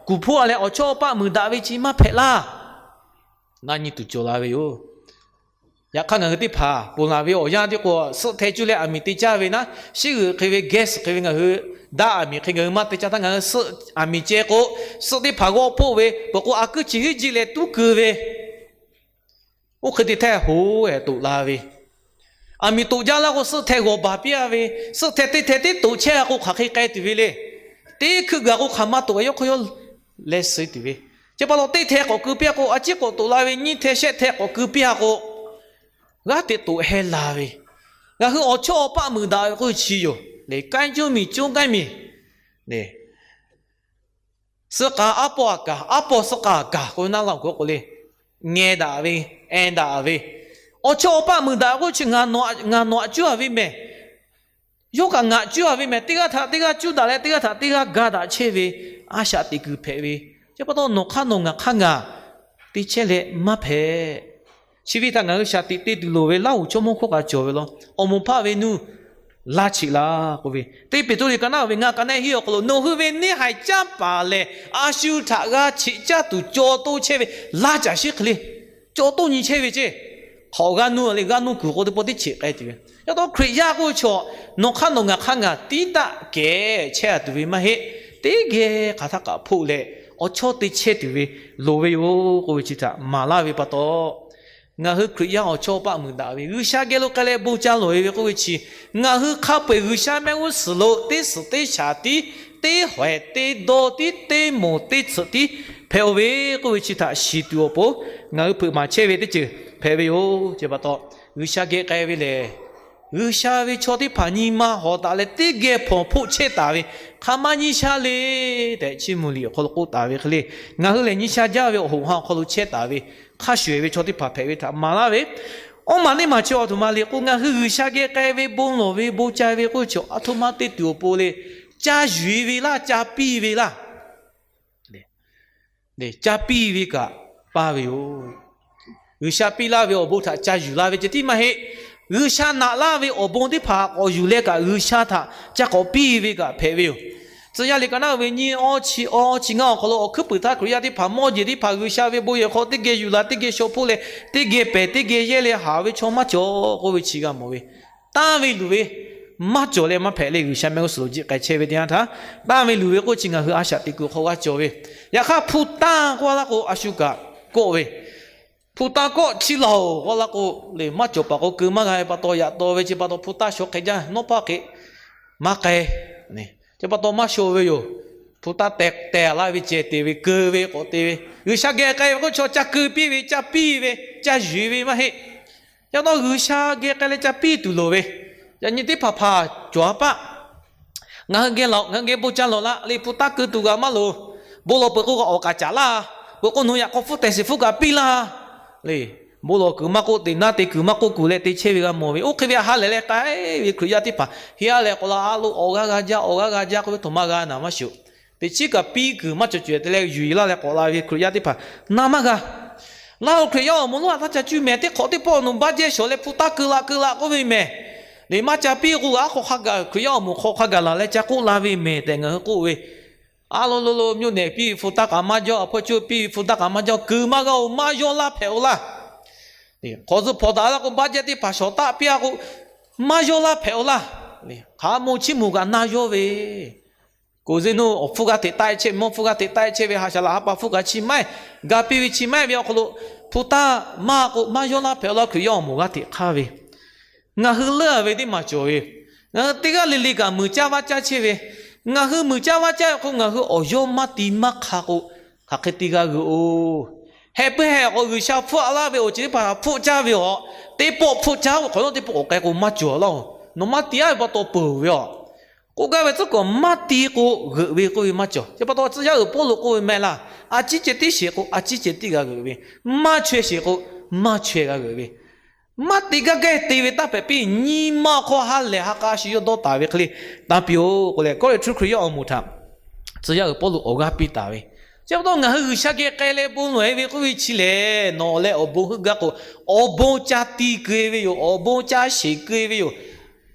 kuˬ hpoˆ-a leh awˬ chawˇ awˬ paˆ muiˬ daꞈ ve chi maˇ hpehꞈ laˇ. Na nyi tuˬ cawˬ la ve yoˬ. Yaꞈ hk'aˇ ngaˬ hui teˇ hpaˍ ponˬ laˬ ve awˬ yanˇ teˇ k'o, suhˆ hteh cuˇ leh aˬ miˍ te caˇ ve naˉ, shiˉ g'uiˬ hk'e ve gas hk'e ve ngaˬ hui daꞈ aˬ miˍ hk'e ngaˬ hui maˇ te caˇ htaˇ, ngaˬ hui suhˆ aˬ miˍ ceh k'o, suhˆ teˇ hpaˍ g'awˇ hpoˆ ve peuˬ k'o, a kuiˉ chi hiˉ jiˆ leh tuˉ keu ve, oˇ hk'e te htehˇ hoˉ-e toꞈ la ve, aˬ miˍ toꞈ jaˇ laˇ k'o, suhˆ hteh g'awˬ baˬ piˇ-a ve, suhˆ hteh teˇ hteh tiˉ toꞈ chehˇ-a k'o, hk'aˬ hk'e k'ai tuˬ ve le. Teˇ hkui gaˬ k'o, hk'aˬ ma toꞈ-e yawˇ hk'aw yawˇ leh suh tuˬ ve. Chi pa taw teˇ hteh k'awꞈ keu piˇ-a k'o, a ciˉ k'awꞈ toꞈ la ve, nyiˇ hteh shehˆ hteh k'awꞈ keu piˇ-a k'o, g'aˇ teꞈ toꞈ heh la ve. Ngaˬ hui awˬ chawˇ awˬ paˆ muiˬ daꞈ ve k'oˆ ve chi yoˬ le. K'ai cuˇ miˬ cuˇ k'ai miˬ le, suh k'a aˉ pawˇ aꞈ kaˍ, aˉ pawˇ suh k'a aꞈ kaˍ k'oˆ ve naˉ la k'oˆ k'o le, ngeh daꞈ ve, eh daꞈ ve, awˬ chawˇ awˬ paˆ muiˬ daꞈ k'oˆ chi ngaˬ nawˬ aꞈ cuˇ-a ve mehˬ. Yawˇ kaꞈ ngaˬ aꞈ cuˇ-a ve mehˬ. Teˇ g'aˇ htaꞈ teˇ g'aˇ cuˇ daꞈ leh, teˇ g'aˇ htaꞈ teˇ g'aˇ ga daꞈ chehˇ ve a shaꞈ teꞈ kuiˬ hpehꞈ ve. Chi pa taw nawˬ hk'aˇ nawˬ ngaˬ hk'aˇ ngaˬ te chehˇ leh maˇ hpehꞈ. Chi ve htaꞈ ngaˬ hui shaˍ tiꞈ te tuˬ loˍ ve Laˇ huˍ chaw mawˇ hkawˇ kaꞈ cawˬ ve law. Awˬ moˍ hpaˆ ve nuˇ laˇ cheꞈ laˇ k'oˆ ve, teˇ Peˍtruˆ liꞈ ka naˆ ve ngaˇ ka naˆ hiˉ awˬ hk'aw lo, nawˬ hui ve neˇ haiˬ canˇ paˍ lehˬ, a shu htaꞈ g'a cheꞈ caˇ tuˬ caw toˇ chehˇ ve laˇ caˬ shiˉ hk'e le. Caw toˇ nyi chehˇ ve ceˇ. Hk'awꞈ g'aˇ nuˇ le, g'aˇ nuˇ kuiˬ k'o teˇ pawˆ teˇ cheꞈ k'ai tuˬ ve. Yaꞈ taw Hkriꞈ yaˇ k'oˆ ve chaw, nawˬ hk'aˇ nawˬ ngaˬ hk'aˇ ngaˬ tiˉ taˆ kehˬ chehˇ-a tuˬ ve maˇ heˆ. Teˇ geh hk'aˬ htaˇ kaꞈ hpoˆ leh awˬ chawˇ te chehˇ tuˬ ve loˍ ve yoˬ k'oˆ ve chi htaꞈ maˍ laˇ ve pa taw, ngaˬ hui Hkriꞈ yaˇ awˬ chawˇ paˆ muiˬ daꞈ ve, G'uiˬsha geh lo k'ai leh bon ca lawˬ-e ve k'oˆ ve chi, ngaˬ hui hk'a peu-eˬ G'uiˬsha mehˆ g'uˇ suhˍ lo teˇ suhˍ teˇ shaˍ tiˉ, teˇ hawehˍ teˇ dawˇ tiˉ, teˇ moˍ teˇ tsuhꞈ tiˉ hpehꞈ-o ve k'oˆ ve chi htaꞈ shiˍ tuˬ awˬ pon, ngaˬ hui hpeuꞈ maˍ chehˇ ve teˇ ceuˬ hpehꞈ ve yoˬ. Chi pa taw, G'uiˬsha geh k'ai ve lehˬ, G'uiˬsha ve chaw teˇ hpaˍ nyi ma hawˍ taˍ leh teˇ geh hpawnˬ hpoˆ chehˇ taˍ ve, hk'aˬ ma nyi sha le tehꞈ, Chiˇ mvuh liꞈ awˬ hk'aw lo k'oˆ taˍ ve hk'e le, ngaˬ hui lehˬ nyi sha jaˇ ve awˬ hoꞈ ha awˬ hk'aw lo chehˇ taˍ ve, hk'a shuˍ-eˬ ve chaw teˇ hpaˍ hpehꞈ ve htaꞈ maˍ laˇ ve, awˇ maˬ neˇ maˬ chi awˬ htoꞈ ma le k'o, ngaˬ hui G'uiˬsha geh k'ai ve bon lawˬ ve bon ca ve k'oˆ ve chi aˬ htoꞈ ma te tuˬ awˬ pon le, ca yuˬ-e ve laˇ, ca piˇ ve laˇ. Ca piˇ ve kaꞈ paˇ ve yoˬ. G'uiˬsha piˇ laˇ ve awˬ bon htaꞈ ca yuˬ la ve ceh tiˉ maˇ heˆ. G'uiˬsha naꞈ laˇ ve awˬ bon teˇ hpaˍ k'awꞈ yuˬ leh kaꞈ G'uiˬsha htaꞈ ca k'awꞈ piˇ ve kaꞈ hpehꞈ ve yoˬ. Tcuh yaˇ liꞈ ka naˆ ve nyiˇ awˇ chi awˇ chi ngaˇ awˬ hk'aw lo awˬ hkuiˉ puiˍ htaˇ Hkriꞈ yaˇ teˇ hpaˍ mawˇ jeˬ teˇ hpaˍ G'uiˬsha ve bon yehˬ hk'aw teˇ geh yuˬ la, teˇ geh shaw hpoˆ leh, teˇ geh pehˬ teˇ geh yehˇ leh haˍ ve chaw maˇ cawˬ k'oˆ ve chi g'a mawˬ ve. Tanˇ ve luˬ ve maˇ cawˬ leh maˇ hpehꞈ leh G'uiˬsha mehˆ g'uˇ suhˍ lo jiˆ k'ai chehˇ ve teˇ yanˇ htaˇ, tanˇ ve luˬ ve k'oˆ chi ngaˬ hui a shaꞈ teꞈ kuiˬ hk'aw g'a cawˬ ve. Yaꞈ hk'aˇ hpu tanˇ k'oˆ laˇ k'o, a shu kaꞈ kawˆ ve, hpu tanˇ kawˆ chi laˬ-oˬ k'oˆ laˇ k'o, le maˇ cawˬ paˍ k'o keu maˇ g'a ve pa taw, yaꞈ taw ve chi pa taw hpu tanˇ shaw hk'e jaˇ, nawˉ hpaˇ hk'e maˇ k'ai. Chi pa taw maˇ shaw ve yoˬ. Hpu tanˇ tehˬ tehˬ laˇ ve ceh te ve, keu ve k'awꞈ te ve, G'uiˬsha geh k'ai ve k'oˆ chaw ca keu piˇ ve, ca piˇ ve, ca yuˬ ve maˇ heˆ. Yaꞈ taw G'uiˬsha geh k'ai leh ca piˇ tuˬ loˍ ve. Yaꞈ nyi teˇ hpaˍ hpaˍ cawˬ a paˆ. Ngaˬ hui geh lawꞈ, ngaˬ hui geh bon ca lawꞈ laˇ le, hpu tanˇ keu tuˬ g'a maˇ loˍ. Bon lawˬ peuˬ k'o, awˍ kaꞈ caˍ laˇ. Peuˬ k'o, nawˬ yaꞈ k'aw hpfuhˇ tehˬ shiˍ hpfuhˇ kaꞈ piˇ laˇ le. Bon lawˬ kuiˬ maˇ k'oˆ, teꞈ naˇ te kuiˬ maˇ k'oˆ kuˬ leh te chehˇ ve g'a mawˬ ve. Oˇ hk'e ve a ha lehˬ leh k'ai ve Hkriꞈ yaˇ teˇ hpaˍ, heˆ a leh k'awꞈ la a lo awˬ g'aˇ g'a jaˇ, awˬ g'aˇ g'a jaˇ k'oˆ ve htoꞈ ma g'a naˍ maˇ shoˍ. Teꞈ chiˉ kaꞈ piˇ kuiˬ maˇ cawˬ cawˬ te leh yuˬ-e laˇ leh k'awꞈ la ve Hkriꞈ yaˇ teˇ hpaˍ na maˇ g'a. Laˇ-oˬ, Hkriꞈ yaˇ awˬ moˍ lonˉ a taˇ ca cuˇ mehˍ, teˇ hk'awꞈ teˇ pawˆ nawˬ baˆ jehˇ shawˍ leh hpu tanˇ keu laꞈ keu laꞈ k'oˆ ve mehˍ. Eˬ, maˇ ca piˇ k'o, aˉ hk'aw hk'a gaˬ, Hkriꞈ yaˇ awˬ moˍ hk'aw hk'a gaˬ laˬ leh ca k'oˆ la ve mehˍ tehꞈ ngaˬ hui k'oˆ ve, a lo lo lo မြို့နယ် piˇ ve hpu taˇ k'aꞈ maˇ jawˇ, a hpawˇ coˇ piˇ ve hpu taˇ k'aꞈ maˇ jawˇ, kuiˬ maˇ g'a-oˬ, maˇ yawˇ laˇ hpehꞈ-oˬ laˇ. Hk'awꞈ zuhꞈ hpawnˬ daꞈ la k'o, budget teˇ hpaˍ shawˍ taˆ piˇ-a k'o, maˇ yawˇ laˇ hpehꞈ-oˬ laˇ. Hk'aˬ moˍ chiˇ moˍ kaꞈ na yawˇ ve, koˬ zeˇ nuˇ awˬ hpfuhˇ g'aˇ hteꞈ taˆ-e chehˇ, mawˇ hpfuhˇ g'aˇ hteꞈ taˆ-e chehˇ ve, ha shaˍ laꞈ ha pa hpfuhˇ kaꞈ chi maˇ-e, ga piˇ ve chi maˇ-e ve awˬ hk'aw lo, hpu taˇ maˇ k'o maˇ yawˇ laˇ hpehꞈ-oˬ laˇ. Hkriꞈ yaˇ awˬ moˍ g'aˇ hteꞈ hk'aˇ ve ngaˬ hui leuˉ-a ve teˇ maˬ cawˬ ve, ngaˬ hui teˇ g'aˇ le le kaꞈ muiˬ caˇ vaˇ caˇ chehˇ ve, ngaˬ hui muiˬ caˇ vaˇ caˇ ve hk'o ngaˬ hui awˬ yawˇ maˇ ti maˇ hk'a k'o, hk'aˬ hk'e te g'a g'euꞈ-oˬ. Heh puiˉ heh k'o G'uiˬsha hpfuhˆ-a laˇ ve awˬ ceuˬ teˇ hpaˍ htaꞈ hpfuhˆ caˇ ve awˬ, teˇ pawˆ hpfuhˆ caˇ k'o hk'awꞈ nawˉ teˇ pawˆ k'awꞈ k'ai k'o maˇ cawˬ laˇ-oˬ. Nawˬ maˇ ti-a ve pa taw peuˬ ve awˬ. K'oˆ gaˇ ve tcuhˉ kuiˬ maˇ ti k'o g'euꞈ ve k'oˆ ve maˇ cawˬ. Chi pa taw tcuh yaˇ uiˍ Pawˇluꞈ k'oˆ ve mehˍ laˇ, a ciˉ ceh tiˉ sheˍ k'o a ciˉ ceh tiˉ g'a g'euꞈ ve, maˇ chaweh sheˍ k'o maˇ chaweh g'a g'euꞈ ve, maˇ te gaˇ gaˇ te ve taˇ hpehꞈ piˇ, nyi ma awˬ hk'aw ha lehˬ ha k'a shu yawˇ dawˇ taˍ ve hk'e le tanˇ piˇ-oˆ k'oˆ leh, Kawˇrenˍhtuˆ Hkriꞈ yaˇ awˬ moˍ htaꞈ tcuh yaˇ uiˍ Pawˇluꞈ awˬ g'aˇ piˇ taˍ ve. Chi pa taw ngaˬ hui G'uiˬsha geh k'ai leh bon lawˬ-e ve k'oˆ ve chi lehˬ, nawˬ leh awˬ bon heuˆ gaˇ k'o, awˬ bon ca ti keu-e ve yoˬ. Awˬ bon ca sheˍ keu-e ve yoˬ.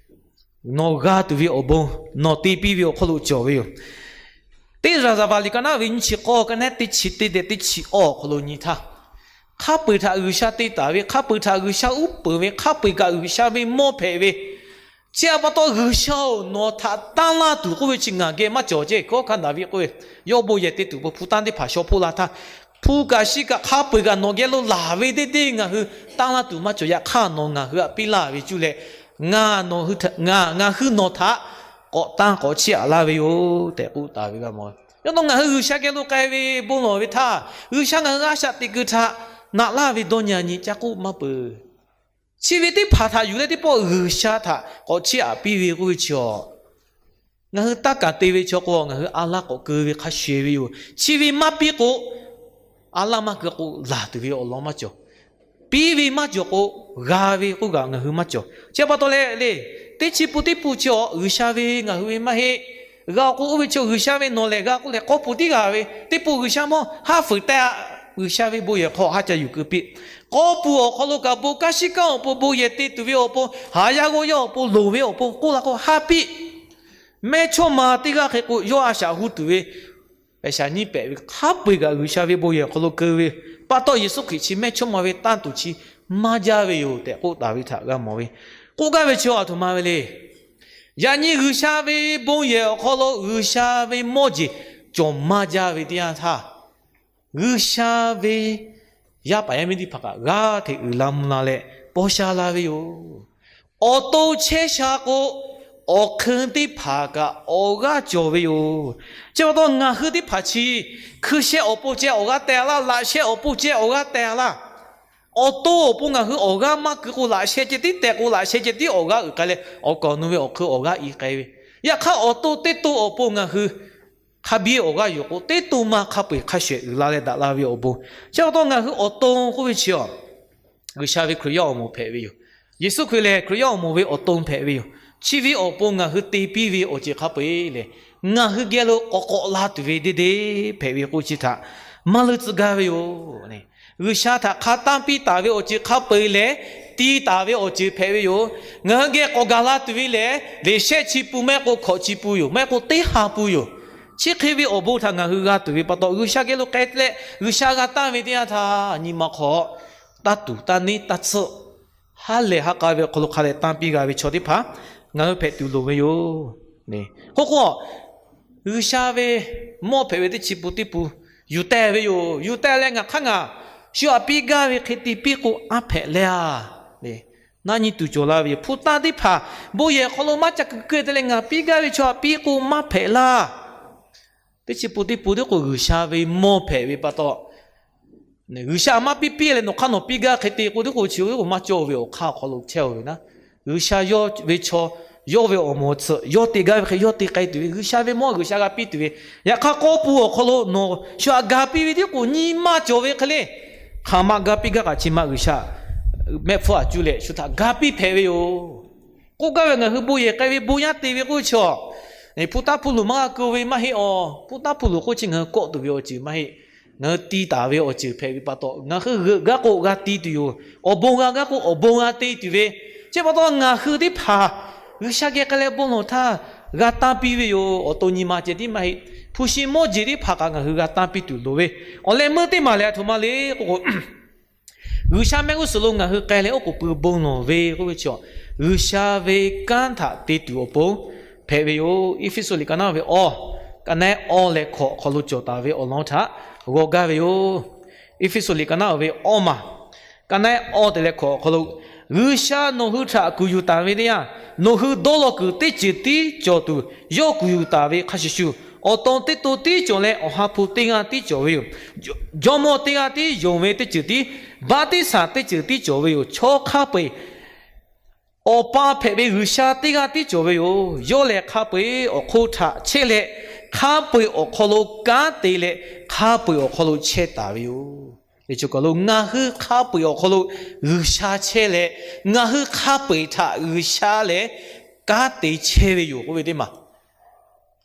Nawˬ g'a tuˬ ve awˬ bon, nawˬ te piˇ ve awˬ hk'aw lo cawˬ ve yoˬ. Teˇ Zaˍzaˍvaˍ liꞈ ka naˉ ve nyiˇ chi k'awˇ ka naˉ teˇ chi teˇ deh teˇ chi awˇ awˬ hk'aw lo nyi htaˇ, hk'a peu-eˬ htaꞈ G'uiˬsha te taˍ ve, hk'a peu-eˬ htaꞈ G'uiˬsha uˉ peunˍ ve, hk'a peu-eˬ kaꞈ G'uiˬsha ve mawˇ hpehꞈ ve, chi-a pa taw G'uiˬsha-oˬ, nawˬ htaꞈ tanˇ laˇ tuˬ k'oˆ ve chi ngaˬ geh maˇ cawˬ ceˇ. Hkawˉ hkanˇ Daˍviˆ k'oˆ ve, yawˇ bon yehˬ te tuˬ pon hpu tanˇ teˇ hpaˍ shaw hpoˆ la htaˇ, hpu kaꞈ shiˉ kaꞈ hk'a peu-eˬ kaꞈ nawˬ geh lo laˬ ve teˇ teˇ ngaˬ hui tanˇ laˇ tuˬ maˇ cawˬ. Yaꞈ hk'aˇ nawˬ ngaˬ hui htaꞈ piˇ laˇ ve cuˇ leh, ngaˬ hui, ngaˬ hui nawˬ htaꞈ k'awꞈ tanˇ k'awꞈ chiˇ aꞈ laˇ ve yoˬ tehꞈ k'oˆ taˍ ve g'a mawˬ. Yawˇ nawˬ ngaˬ hui G'uiˬsha geh lo k'ai ve bon lawˬ ve htaˇ, G'uiˬsha ngaˬ hui a shaꞈ teꞈ keu htaꞈ naꞈ laˇ ve dawˇ nyi-a nyi ca k'oˆ maˇ peuˬ. Chi ve teˇ hpaˍ htaꞈ yuˬ leh teˇ pawˆ G'uiˬsha htaꞈ k'awꞈ chiˇ aꞈ piˇ ve k'oˆ ve chi awˬ, ngaˬ hui taˇ kaˍ te ve chaw k'o, ngaˬ hui a laˇ k'awꞈ keu ve hk'a shuˍ ve yoˬ. Chi ve maˇ piˇ k'o, a laˇ maˇ keu k'o, laˬ tuˬ ve awˬ lawn maˇ cawˬ. Piˇ ve maˇ cawˬ k'o, g'a ve k'oˆ kaꞈ ngaˬ hui maˇ cawˬ. Chi pa taw leh le, teˇ chi pun teˇ pun chi awˬ G'uiˬsha ve ngaˬ hui ve maˇ heˆ. G'a k'o oˇ ve chaw G'uiˬsha ve nawˬ lehˬ g'a k'oˆ leh k'awˇ pun tiˉ g'a ve, teˇ pun G'uiˬsha mawˇ haˉ fuiˍ teh-a. G'uiˬsha ve bon yehˬ hk'aw haˉ ca yuˬ keu piˇ. K'awˇ pun awˬ hk'aw lo kaꞈ bon kanˉ shiˉ kanˉ awˬ pon, bon yehˬ te tuˬ ve awˬ pon, haˍ yaˇ g'awˇ yaˇ awˬ pon, loˍ ve awˬ pon k'oˆ la k'o haˉ piˇ. Mehˇchawˇma teˇ g'aˇ hk'e k'o yawˇ a shaꞈ hu tuˬ ve, pehˬ shaˍ nyiˇ pehꞈ ve hk'a peu-eˬ kaꞈ G'uiˬsha ve bon yehˬ awˬ hk'aw lo keu ve pa taw, Yeˍsuˆ Hkriꞈ chi mehˇchawˇma ve tanˇ tuˬ chi maˇ jaˇ ve yoˬ tehꞈ k'oˆ taˍ ve htaꞈ g'a mawˬ ve. K'oˆ gaˇ ve chi a htoꞈ ma ve le. Yaꞈ nyi G'uiˬsha ve bon yehˬ awˬ hk'aw lo G'uiˬsha ve mawˇ jeˬ cawˬ maˇ jaˇ ve teˇ yanˇ htaˇ, G'uiˬsha ve yaˇ paˍ yaˇ miˇ teˇ hpaˍ kaꞈ g'aˇ hteꞈ uiˍ la mvuh la leh paw sha la ve yoˬ. Awˬ to chehˇ sha k'o, awˬ hk'eun teˇ hpaˍ kaꞈ awˬ g'aˇ cawˬ ve yoˬ. Chi pa taw ngaˬ hui teˇ hpaˍ chi hkui sheh awˬ pon ceh awˬ g'aˇ teh-a laˇ, laꞈ sheh awˬ pon ceh awˬ g'aˇ teh-a laˇ. Awˬ to awˬ pon ngaˬ hui awˬ g'aˇ maˇ keu k'o, laꞈ sheh ceh tiˉ teh k'o, laꞈ sheh ceh tiˉ awˬ g'aˇ uiˍ k'ai leh, awˬ kaˍ awˬ nu ve awˬ hk'eun awˬ g'aˇ i k'ai ve. Yaꞈ hk'aˇ, awˬ to teˇ to awˬ pon ngaˬ hui hk'a biˇ awˬ g'aˇ yuˬ k'o, teˇ to ma hk'a peu-eˬ hk'a shuˍ uiˍ la leh daꞈ la ve awˬ bon. Chi pa taw ngaˬ hui awˬ to k'oˆ ve chi a, G'uiˬsha ve Hkriꞈ yaˇ awˬ moˍ hpehꞈ ve yoˬ. Yeˍsuˆ Hkriꞈ lehˬ Hkriꞈ yaˇ awˬ moˍ ve awˬ to hpehꞈ ve yoˬ. Chi ve awˬ pon ngaˬ hui te piˇ ve awˬ ceuˬ hk'a peu-eˬ lehˬ, ngaˬ hui geh lo k'awꞈ k'awꞈ la tuˬ ve deˇ deˇ hpehꞈ ve k'oˆ chi htaꞈ maˇ leuˉ tcuh gaˇ ve yoˬ. G'uiˬsha htaꞈ hk'a tanˇ piˇ taˍ ve awˬ ceuˬ hk'a peu-eˬ lehˬ, ti taˍ ve awˬ ceuˬ hpehꞈ ve yoˬ. Ngaˬ hui geh k'awꞈ gaˬ la tuˬ ve lehˬ, leꞈ shehˆ chi pun maˇ heˆ k'o, hkawꞈ chi pun yoˬ, maˇ heˆ k'o teˇ ha pun yoˬ. Chi hk'e ve awˬ bon htaꞈ ngaˬ hui g'a tuˬ ve pa taw, G'uiˬsha geh lo k'ai leh G'uiˬsha g'a tanˇ ve teˇ yanˇ htaˇ, nyi ma hk'aw taˇ tuˬ taˇ neˇ taˇ tsuhˆ, ha lehˬ ha k'a ve awˬ hk'aw lo hk'a dehꞈ tanˇ piˇ g'a ve chaw teˇ hpaˍ ngaˬ hui hpehꞈ tuˬ loˍ ve yoˬ. K'oˆ k'o, G'uiˬsha ve mawˇ hpehꞈ ve teˇ chi pun teˇ pun yuˬ teh ve yoˬ. Yuˬ teh leh ngaˬ hk'aˇ ngaˬ shu aꞈ piˇ gaˇ ve hk'e te piˇ k'o aˉ hpehꞈ leh a, na nyi tuˬ cawˬ la ve yoˬ. Hpu tanˇ teˇ hpaˍ bon yehˬ hk'aw lo maˇ ca keu keu te leh ngaˬ piˇ gaˇ ve chaw aꞈ piˇ k'o maˇ hpehꞈ laˇ. Teˇ chi pun teˇ pun tiˉ k'o G'uiˬsha ve mawˇ hpehꞈ ve pa taw, G'uiˬsha maˇ piˇ piˇ leh nawˬ hk'aˇ nawˬ piˇ gaˇ hk'e te k'o tiˉ k'o chi k'o maˇ cawˇ ve awˬ hk'aˇ awˬ hk'aw lo chehˇ-oˬ ve naˉ. G'uiˬsha yawˇ ve chaw, yawˇ ve awˬ moˍ tsuhꞈ yawˇ te gaˇ ve hk'e yawˇ te k'ai tuˬ ve, G'uiˬsha ve mawˇ G'uiˬsha g'a piˇ tuˬ ve. Yaꞈ hk'aˇ k'awˇ pun awˬ hk'aw lo nawˬ shu aꞈ ga piˇ ve tiˉ k'o nyi maˇ cawˬ ve hk'e le, hk'aˬ ma ga piˇ gaˇ kaꞈ chi ma G'uiˬsha mehˆ hpfuhˇ aꞈ cuˇ leh shu htaꞈ ga piˇ hpehꞈ ve yoˬ. K'oˆ gaˇ ve ngaˬ hui bon yehˬ k'ai ve bon yaˇ te ve k'oˆ ve chi a, hpu taˇ hpu luˬ maˇ g'a keu ve maˇ heˆ awˬ. Hpu taˇ hpu luˬ k'oˆ chi ngaˬ hui kawˆ tuˬ ve awˬ ceuˬ maˇ heˆ. Ngaˬ hui ti taˍ ve awˬ ceuˬ hpehꞈ ve pa taw, ngaˬ hui g'euꞈ gaˇ k'o g'a ti tuˬ yoˬ. Awˬ bon g'a gaˇ k'o awˬ bon g'a te tuˬ ve. Chi pa taw ngaˬ hui teˇ hpaˍ G'uiˬsha geh k'ai leh bon lawˬ htaˇ g'a tanˇ piˇ ve yoˬ. Awˬ to nyi ma ceh tiˉ maˇ heˆ. Hpu shi mawˇ jeˬ teˇ hpaˍ kaꞈ ngaˬ hui g'a tanˇ piˇ tuˬ loˍ ve. Awˬ leh meuˇ teˇ maˬ lehˬ a htoꞈ ma le k'o k'o, G'uiˬsha mehˆ g'uˇ suhˍ lo ngaˬ hui k'ai leh oˉ k'oˍ pui bon lawˬ ve k'oˆ ve chi, G'uiˬsha ve kanˉ htaꞈ te tuˬ awˬ pon hpehꞈ ve yoˬ. Eˇfeˇsuꞈ liꞈ ka naˉ ve awˬ, ka naˉ awˇ leh hkawꞈ awˬ hk'aw lo cawˬ taˍ ve awˬ lawn htaꞈ g'aw gaˇ ve yoˬ. Eˇfeˇsuꞈ liꞈ ka naˉ ve awˇ maˬ, ka naˉ awˇ te leh hkawꞈ awˬ hk'aw lo, G'uiˬsha nawˬ hui htaꞈ kuˬ yuˬ taˍ ve teˇ yanˇ, nawˬ hui dawˇ law kuiˬ teˇ ceuˬ tiˉ cawˬ tuˬ yawˇ kuˬ yuˬ taˍ ve hk'a shuˍ shuˍ, awˬ to teˇ to tiˉ cawˬ leh Awˬ ha hpu teˇ g'aˇ tiˉ cawˬ ve yoˬ. Jawˇmawˇ teˇ g'aˇ tiˉ yonˍ ve teˇ ceuˬ tiˉ, baˆtiˆsaˬ teˇ ceuˬ tiˉ cawˬ ve yoˬ. Chaw hk'a peu-eˬ Awˬ pa hpehꞈ ve G'uiˬsha teˇ g'aˇ tiˉ cawˬ ve yoˬ. Yawˇ lehˬ hk'a peu-eˬ awˬ hk'oˆ htaꞈ chehˇ leh, hk'a peu-eˬ awˬ hk'aw lo kanˉ te leh, hk'a peu-eˬ awˬ hk'aw lo chehˇ taˍ ve yoˬ. Ngaˬ hui hk'a peu-eˬ awˬ hk'aw lo G'uiˬsha chehˇ leh, ngaˬ hui hk'a peu-eˬ htaꞈ G'uiˬsha lehˬ kanˉ te chehˇ ve yoˬ k'oˆ ve teˇ maˬ.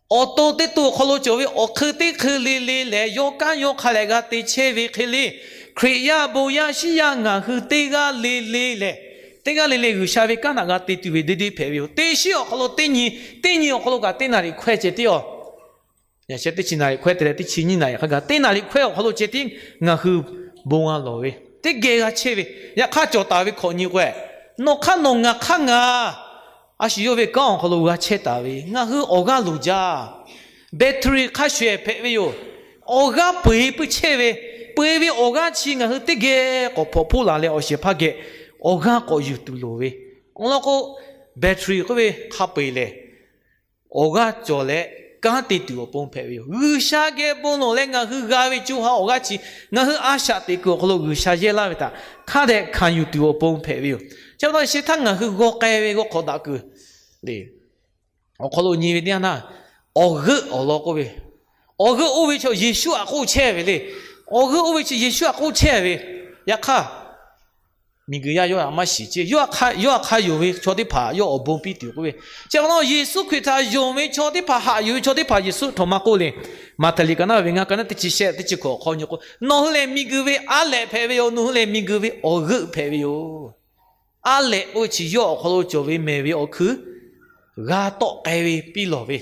Awˬ to teˇ to awˬ hk'aw lo cawˬ ve awˬ hk'eun teˇ hk'eun le le lehˬ, yawˇ kanˉ yawˇ hk'a leh g'a te chehˇ ve hk'e le, Hkriꞈ yaˇ bon yaˇ shiˉ yaˇ ngaˬ hui teˇ g'aˇ le le lehˬ, teˇ g'aˇ le le G'uiˬsha ve kanˉ htaꞈ g'a te tuˬ ve deˇ deˇ hpehꞈ ve yoˬ. Teˇ shiˉ awˬ hk'aw lo teˇ nyi, teˇ nyi awˬ hk'aw lo kaꞈ teˇ naˍriˍ hkawehˇ ceh tiˉ-aˬ. Yaꞈ sheh teˇ chi naˍriˍ hkawehˇ te leh teˇ chi nyiˇ naˍriˍ hk'a gaˬ teˇ naˍriˍ hkawehˇ awˬ hk'aw lo ceh tiˉ ngaˬ hui bon g'a lawˬ ve, teˇ geh g'a chehˇ ve. Yaꞈ hk'aˇ cawˬ taˍ ve hkawꞈ nyi k'o, nawˬ hk'aˇ nawˬ ngaˬ hk'aˇ ngaˬ a shu yawˇ ve kanˉ awˬ hk'aw lo g'a chehˇ taˍ ve, ngaˬ hui awˬ g'aˇ loˍ jaˇ. Battery hk'a shuˍ-ehˍ hpehꞈ ve yoˬ. Awˬ g'aˇ peu-eˬ puiˉ chehˇ ve, peu-eˬ ve awˬ g'aˇ chi ngaˬ hui teˇ geh k'awꞈ hpawnˬ hpoˆ laˬ leh awˬ shehˍ hpaˇ geh awˬ g'aˇ k'awꞈ yuˬ tuˬ loˍ ve. Awˬ lawn k'o, battery k'oˆ ve hk'a peu-eˬ lehˬ, awˬ g'aˇ cawˬ leh kanˉ te tuˬ awˬ pon hpehꞈ ve yoˬ. G'uiˬsha geh bon lawˬ leh ngaˬ hui g'a ve co ha awˬ g'aˇ chi ngaˬ hui a shaꞈ teꞈ kuiˬ awˬ hk'aw lo G'uiˬsha yehˇ laˇ ve htaꞈ hk'a dehꞈ hkanˍ yuˬ tuˬ awˬ pon hpehꞈ ve yoˬ. Chi pa taw shehˍ htaˇ ngaˬ hui g'aw k'ai ve g'aw hk'awꞈ daꞈ kuiˬ le awˬ hk'aw lo nyi ve teˇ yanˇ htaˇ, awˬ g'euˆ awˬ lawn k'oˆ ve, awˬ g'euˆ oˇ ve chi Yeˍsuˆ aꞈ k'oˆ chehˇ ve le. Awˬ g'euˆ oˇ ve chi Yeˍsuˆ aꞈ k'oˆ chehˇ ve. Yaꞈ hk'aˇ, miˬguiˬ yaˇ yawˇ htaꞈ maˇ shiˍ ceˇ. Yawˇ htaꞈ hk'a yonˍ ve chaw teˇ hpaˍ yawˇ awˬ bon piˇ tuˬ k'oˆ ve, chi pa taw Yeˍsuˆ Hkriꞈ htaꞈ yonˍ ve chaw teˇ hpaˍ, haꞈ yuˬ ve chaw teˇ hpaˍ Yeˍsuˆ htaꞈ maˇ k'oˆ le. Maꞈhtehˍ liꞈ ka naˉ ve ngaˇ, ka naˉ teˇ chi shehˆ teˇ chi hkawꞈ awˬ hk'aw nyi k'o, nawˬ hui lehˬ miˬguiˬ ve aˉ lehꞈ hpehꞈ ve yoˬ. Nawˬ hui lehˬ miˬguiˬ ve awˬ g'euˆ hpehꞈ ve yoˬ. Aˉ lehꞈ k'oˆ ve chi yawˇ awˬ hk'aw lo cawˬ ve mehˬ ve awˬ hkui g'a tawˆ k'ai ve piˇ lawˬ ve.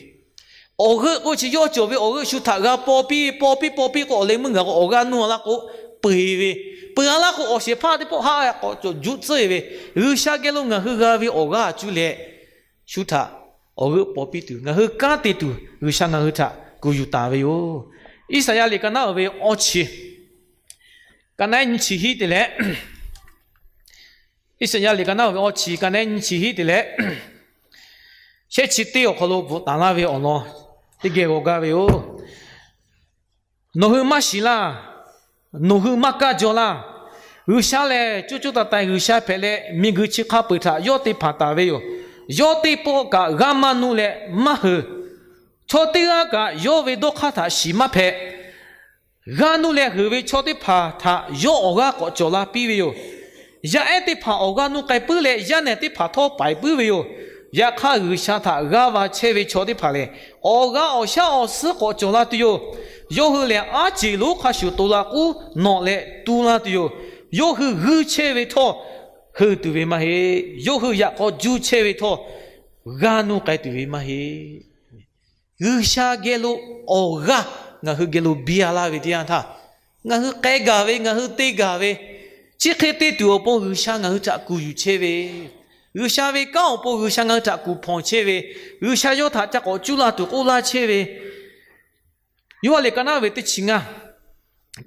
Awˬ g'euˆ k'oˆ ve chi yawˇ cawˬ ve awˬ g'euˆ shu htaꞈ g'a paw piˇ, paw piˇ, paw piˇ k'o, awˬ leh meuˇ ngaˬ k'o awˬ g'aˇ nuˇ a laˇ k'o, peu-eˬ ve, peu-a laˇ k'o, awˬ shehˍ hpaˇ teˇ pawˆ haˆ k'awꞈ cawˬ juˆ tcuhˉ-e ve. G'uiˬsha geh lo ngaˬ hui g'a ve awˬ g'aˇ cuˇ leh shu htaꞈ awˬ g'euˆ paw piˇ tuˬ, ngaˬ hui kanˉ te tuˬ G'uiˬsha ngaˬ hui htaꞈ kuˬ yuˬ taˍ ve yoˬ. Iˉsaˍyaˆ liꞈ ka naˉ-oˬ ve awˇ chi, ka naˉ nyiˇ chi hiˉ te leh, Iˉsaˍyaˆ liꞈ ka naˉ-oˬ ve awˇ chi, ka naˉ nyiˇ chi hiˉ te leh, shehˆ chi teˇ awˬ hk'aw lo bvuhꞈ taˍ laˇ ve awˬ lawn teˇ geh g'aw gaˇ ve yoˬ. Nawˬ hui maˇ shiˍ laˇ. Nawˬ hui maˇ kaˇ jaw laˇ. G'uiˬsha lehˬ, coˇ coˇ taiˍ taiˍ G'uiˬsha hpehꞈ leh, miˬguiˬ chi hk'a peu-eˬ htaꞈ yawˇ te hpanˍ taˍ ve yoˬ. Yawˇ teˇ pawˆ kaꞈ g'aˇ maˇ nuˇ leh maˇ hui. Chaw teˇ g'aˇ kaꞈ yawˇ ve dawˇ hk'aˇ htaꞈ shiˍ maˇ hpehꞈ. G'aˇ nuˇ leh heuˬ ve chaw teˇ hpaˍ htaꞈ yawˇ awˬ g'aˇ k'awꞈ cawˬ la piˇ ve yoˬ. Yaˇ ehˉ teˇ hpaˍ awˬ g'aˇ nuˇ k'ai puiˉ leh, yaˇ nehˬ teˇ hpaˍ htawˇ paiˍ puiˉ ve yoˬ. Yaꞈ hk'aˇ, G'uiˬsha htaꞈ g'aˇ va chehˇ ve chaw teˇ hpaˍ lehˬ, awˬ g'aˇ awˬ shaˉ awˬ suhˉ k'awꞈ cawˬ la tuˬ yoˬ. Yawˇ hui lehˬ, aˉ ceˬ lonˉ hk'a shuˍ to la k'uˉ nawꞈ leh tu la tuˬ yoˬ. Yawˇ hui g'uiˇ chehˇ ve htawˇ, heuˬ tuˬ ve maˇ heˆ. Yawˇ hui yaꞈ k'aw juˇ chehˇ ve htawˇ, g'aˇ nuˇ k'ai tuˬ ve maˇ heˆ. G'uiˬsha geh lo awˬ g'aˇ ngaˬ hui geh lo biˇ a laˇ ve teˇ yanˇ htaˇ, ngaˬ hui k'ai gaˬ ve, ngaˬ hui te gaˬ ve, chi hk'e te tuˬ awˬ pon G'uiˬsha ngaˬ hui htaꞈ kuˬ yuˬ chehˇ ve, G'uiˬsha ve kanˉ awˬ pon G'uiˬsha ngaˬ hui htaꞈ kuˬ hpawnˬ chehˇ ve, G'uiˬsha yawˇ htaꞈ ca k'awꞈ cuˇ la tuˬ k'oˆ laˇ chehˇ ve, Yoˇhanˬ liꞈ ka naˉ ve teˇ chi ngaˇ,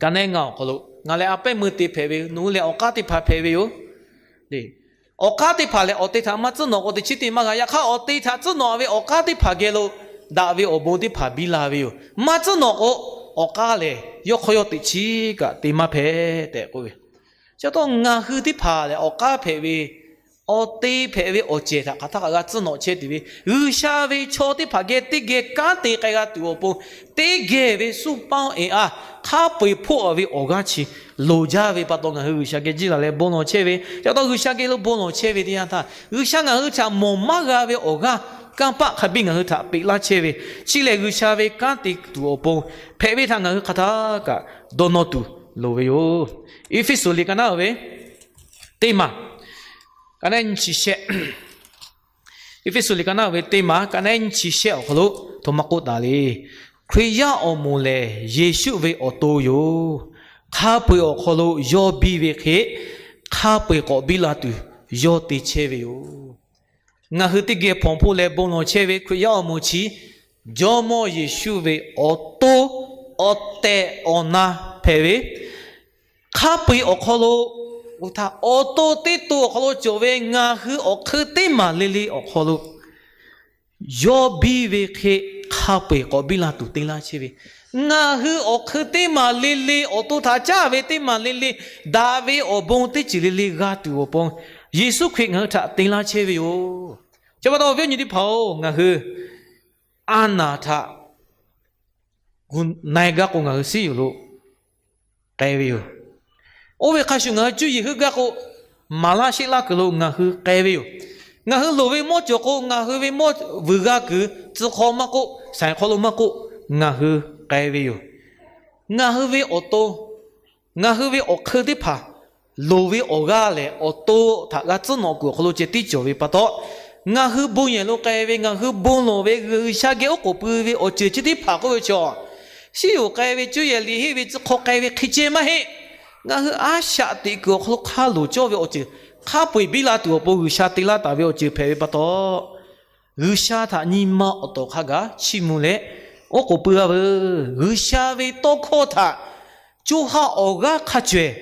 ka naˉ ngaˇ awˬ hk'aw lo, ngaˬ lehˬ a pehˉ meuˇ te hpehꞈ ve, nawˬ hui lehˬ awˬ k'aˉ teˇ hpaˍ hpehꞈ ve yoˬ. Awˬ k'aˉ teˇ hpaˍ lehˬ, awˬ te htaꞈ maˇ tcuhˉ nawꞈ k'o, teˇ chiˉ te maˇ g'a. Yaꞈ hk'aˇ, awˬ te htaꞈ tcuhˉ nawꞈ ve awˬ k'aˉ teˇ hpaˍ geh lo daꞈ ve awˬ bon teˇ hpaˍ biˇ la ve yoˬ. Maˇ tcuhˉ nawꞈ k'o, awˬ k'aˉ lehˬ yawˇ hk'aw yawˇ teꞈ chiˉ kaꞈ te maˇ hpehꞈ tehꞈ k'oˆ ve. Chi pa taw ngaˬ hui teˇ hpaˍ lehˬ, awˬ k'aˉ hpehꞈ ve, awˬ te hpehꞈ ve awˬ cehˬ htaꞈ hk'aˬ htaˇ kaꞈ g'a tcuhˉ nawꞈ chehˇ tuˬ ve, G'uiˬsha ve chaw teˇ hpaˍ geh teˇ geh kanˉ te k'ai g'a tuˬ awˬ pon, teˇ geh ve suˇ paˇ-oˆ ehˬ a, hk'a peu-eˬ hpoˆ a ve awˬ g'aˇ chi loˍ jaˇ ve pa taw, ngaˬ hui G'uiˬsha geh jiˇ laˬ leh bon lawˬ chehˇ ve. Chi pa taw G'uiˬsha geh lo bon lawˬ chehˇ ve teˇ yanˇ htaˇ, G'uiˬsha ngaˬ hui htaꞈ mawˬ maˇ g'a ve awˬ g'aˇ kanˇ paˆ hk'a biˇ ngaˬ hui htaꞈ peꞈ laˇ chehˇ ve. Chi lehˬ, G'uiˬsha ve kanˉ te tuˬ awˬ pon hpehꞈ ve htaꞈ ngaˬ hui hk'aˬ htaˇ kaꞈ dawˇ nawˇ tuˬ loˍ ve yoˬ. Eˇfeˇsuꞈ liꞈ ka naˉ-oˬ ve teˇ maˬ, ka naˉ nyiˇ chi shehˆ, Eˇfeˇsuꞈ liꞈ ka naˆ ve teˇ maˬ ka naˆ nyiˇ chi shehˆ awˬ hk'aw lo htoꞈ ma k'oˆ taˍ le. Hkriꞈ yaˇ awˬ moˍ lehˬ, Yeˍsuˆ ve awˬ to yoˬ. Hk'a peu-eˬ awˬ hk'aw lo yawˇ biˇ ve hk'e, hk'a peu-eˬ k'awꞈ biˇ la tuˬ yawˇ te chehˇ ve yoˬ. Ngaˬ hui teˇ geh hpawnˬ hpoˆ leh bon lawˬ chehˇ ve Hkriꞈ yaˇ awˬ moˍ chi, Jawˇmawˇ Yeˍsuˆ ve awˬ to awˬ tehˬ awˬ na hpehꞈ ve, hk'a peu-eˬ awˬ hk'aw lo, awˬ to teˇ to awˬ hk'aw lo cawˬ ve ngaˬ hui awˬ hk'eun teˇ maˬ le le awˬ hk'aw lo yawˇ biˇ ve hk'e, hk'a peu-eˬ k'awꞈ biˇ la tuˬ te laˇ chehˇ ve, ngaˬ hui awˬ hk'eun teˇ maˬ le le, awˬ to htaꞈ caˇ ve teˇ maˬ le le, daꞈ ve awˬ bon teˇ ceuˬ le le g'a tuˬ awˬ pon, Yeˍsuˆ Hkriꞈ ngaˬ hui htaꞈ te laˇ chehˇ ve yoˬ. Chi pa taw awˬ viˉ awˬ nyi teˇ hpaˍ-oˬ, ngaˬ hui a naˍ htaꞈ gu na-e gaˇ k'o, ngaˬ hui siˉ yoˬ lo k'ai ve yoˬ. Oˇ ve hk'a shuˍ ngaˬ hui cuˇ yiˍ heuˆ gaˇ k'o, maˍ laˇ sheˆ laˇ kuiˬ lo ngaˬ hui k'ai ve yoˬ. Ngaˬ hui loˍ ve mawˇ cawˬ k'o, ngaˬ hui ve mawˇ vuiˬ g'a kuiˬ tcuh hk'aw maˇ k'oˆ, saiˍ hk'aw lo maˇ k'oˆ, ngaˬ hui k'ai ve yoˬ. Ngaˬ hui ve awˬ to, ngaˬ hui ve awˬ hk'eun teˇ hpaˍ, loˍ ve awˬ g'aˇ lehˬ, awˬ to htaꞈ g'a tcuhˉ nawꞈ kuiˬ awˬ hk'aw lo ceh tiˉ cawˬ ve pa taw, ngaˬ hui bon yehˬ lo k'ai ve, ngaˬ hui bon lawˬ ve, G'uiˬsha geh oˉ k'oˍ pui ve awˬ ceuˬ chi teˇ hpaˍ k'oˆ ve chaw, siˉ yoˬ k'ai ve, cuˇ yehˬ liꞈ henˇ ve tcuh hk'aw k'ai ve hk'e ceh maˇ heˆ. Ngaˬ hui a shaꞈ teꞈ kuiˬ awˬ hk'aw lo hk'a loˍ cawˇ ve awˬ ceuˬ, hk'a peu-eˬ biˇ la tuˬ awˬ pon G'uiˬsha te laˇ taˍ ve awˬ ceuˬ hpehꞈ ve pa taw, G'uiˬsha htaꞈ nyi ma awˬ tawˍ hk'a gaˬ chiˇ mvuh leh oˉ k'oˍ pui-a veuˬ. G'uiˬsha ve tawˇ hkawˇ htaꞈ co ha awˬ g'aˇ hk'a cawehˬ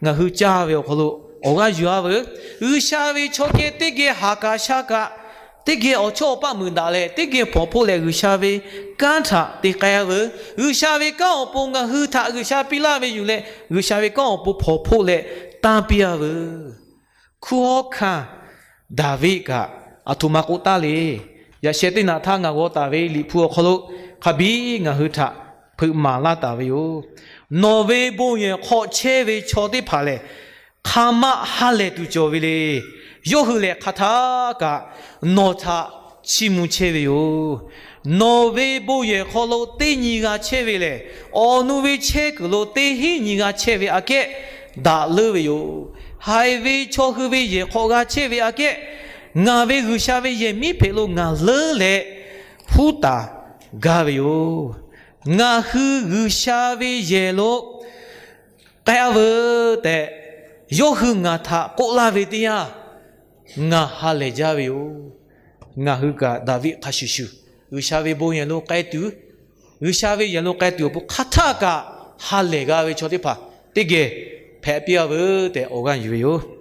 ngaˬ hui caˇ ve awˬ hk'aw lo awˬ g'aˇ yuˬ-a veuˬ. G'uiˬsha ve chaw kehˉ teˇ geh haˍ kaꞈ sha kaꞈ, teˇ geh awˬ chawˇ awˬ paˆ meuꞈ daꞈ leh, teˇ geh hpawnˬ hpoˆ leh G'uiˬsha ve kanˉ htaꞈ te k'ai-a veuˬ. G'uiˬsha ve kanˉ awˬ pon ngaˬ hui htaꞈ G'uiˬsha piˇ laˇ ve yuˬ leh, G'uiˬsha ve kanˉ awˬ pon hpawnˬ hpoˆ leh tanˇ piˇ-a veuˬ. Hkunˉ hawˉ hkanˇ Daˍviˆ kaꞈ aˬ htoꞈ ma k'oˆ taˍ le. Yaꞈ sheh teˇ naꞈ htaˇ ngaˬ g'aw taˍ ve Liꞈ hpu awˬ hk'aw lo hk'a biˇ ngaˬ hui htaꞈ hpeuꞈ maˍ laˇ taˍ ve yoˬ. Nawˬ ve bon yehˬ hk'aw chehˇ ve chaw teˇ hpaˍ lehˬ, hk'aˬ ma ha lehˬ tuˬ cawˬ ve le. Yawˇ hui lehˬ hk'aˬ htaˇ kaꞈ nawˬ htaꞈ chiˇ mvuh chehˇ ve yoˬ. Nawˬ ve bon yehˬ hk'aw lo teˇ nyi g'a chehˇ ve lehˬ, awˬ nu ve chehˇ kuiˬ lo teˇ hinˉ nyi g'a chehˇ ve aꞈ kehˉ daꞈ leuˉ ve yoˬ. Haiˬ ve chaw hui ve yehˬ hk'aw g'a chehˇ ve aꞈ kehˉ, ngaˬ ve G'uiˬsha ve yehˬ miˉ hpeꞈ lo ngaˬ leuˉ leh huˉ taˍ gaˇ ve yoˬ. Ngaˬ hui G'uiˬsha ve yehˬ lo k'ai-a veuˬ tehꞈ, yawˇ hui ngaˬ htaꞈ k'oˆ laˇ ve teˇ yanˇ, ngaˬ ha lehˬ jaˇ ve yoˬ. Ngaˬ hui kaꞈ Daˍviˆ hk'a shuˍ shuˍ, G'uiˬsha ve bon yehˬ lo k'ai tuˬ, G'uiˬsha ve yehˬ lo k'ai tuˬ awˬ pon hk'aˬ htaˇ kaꞈ ha lehˬ g'a ve chaw teˇ hpaˍ teˇ geh hpehꞈ piˇ-a veuˬ tehꞈ awˬ g'aˇ yuˬ ve yoˬ.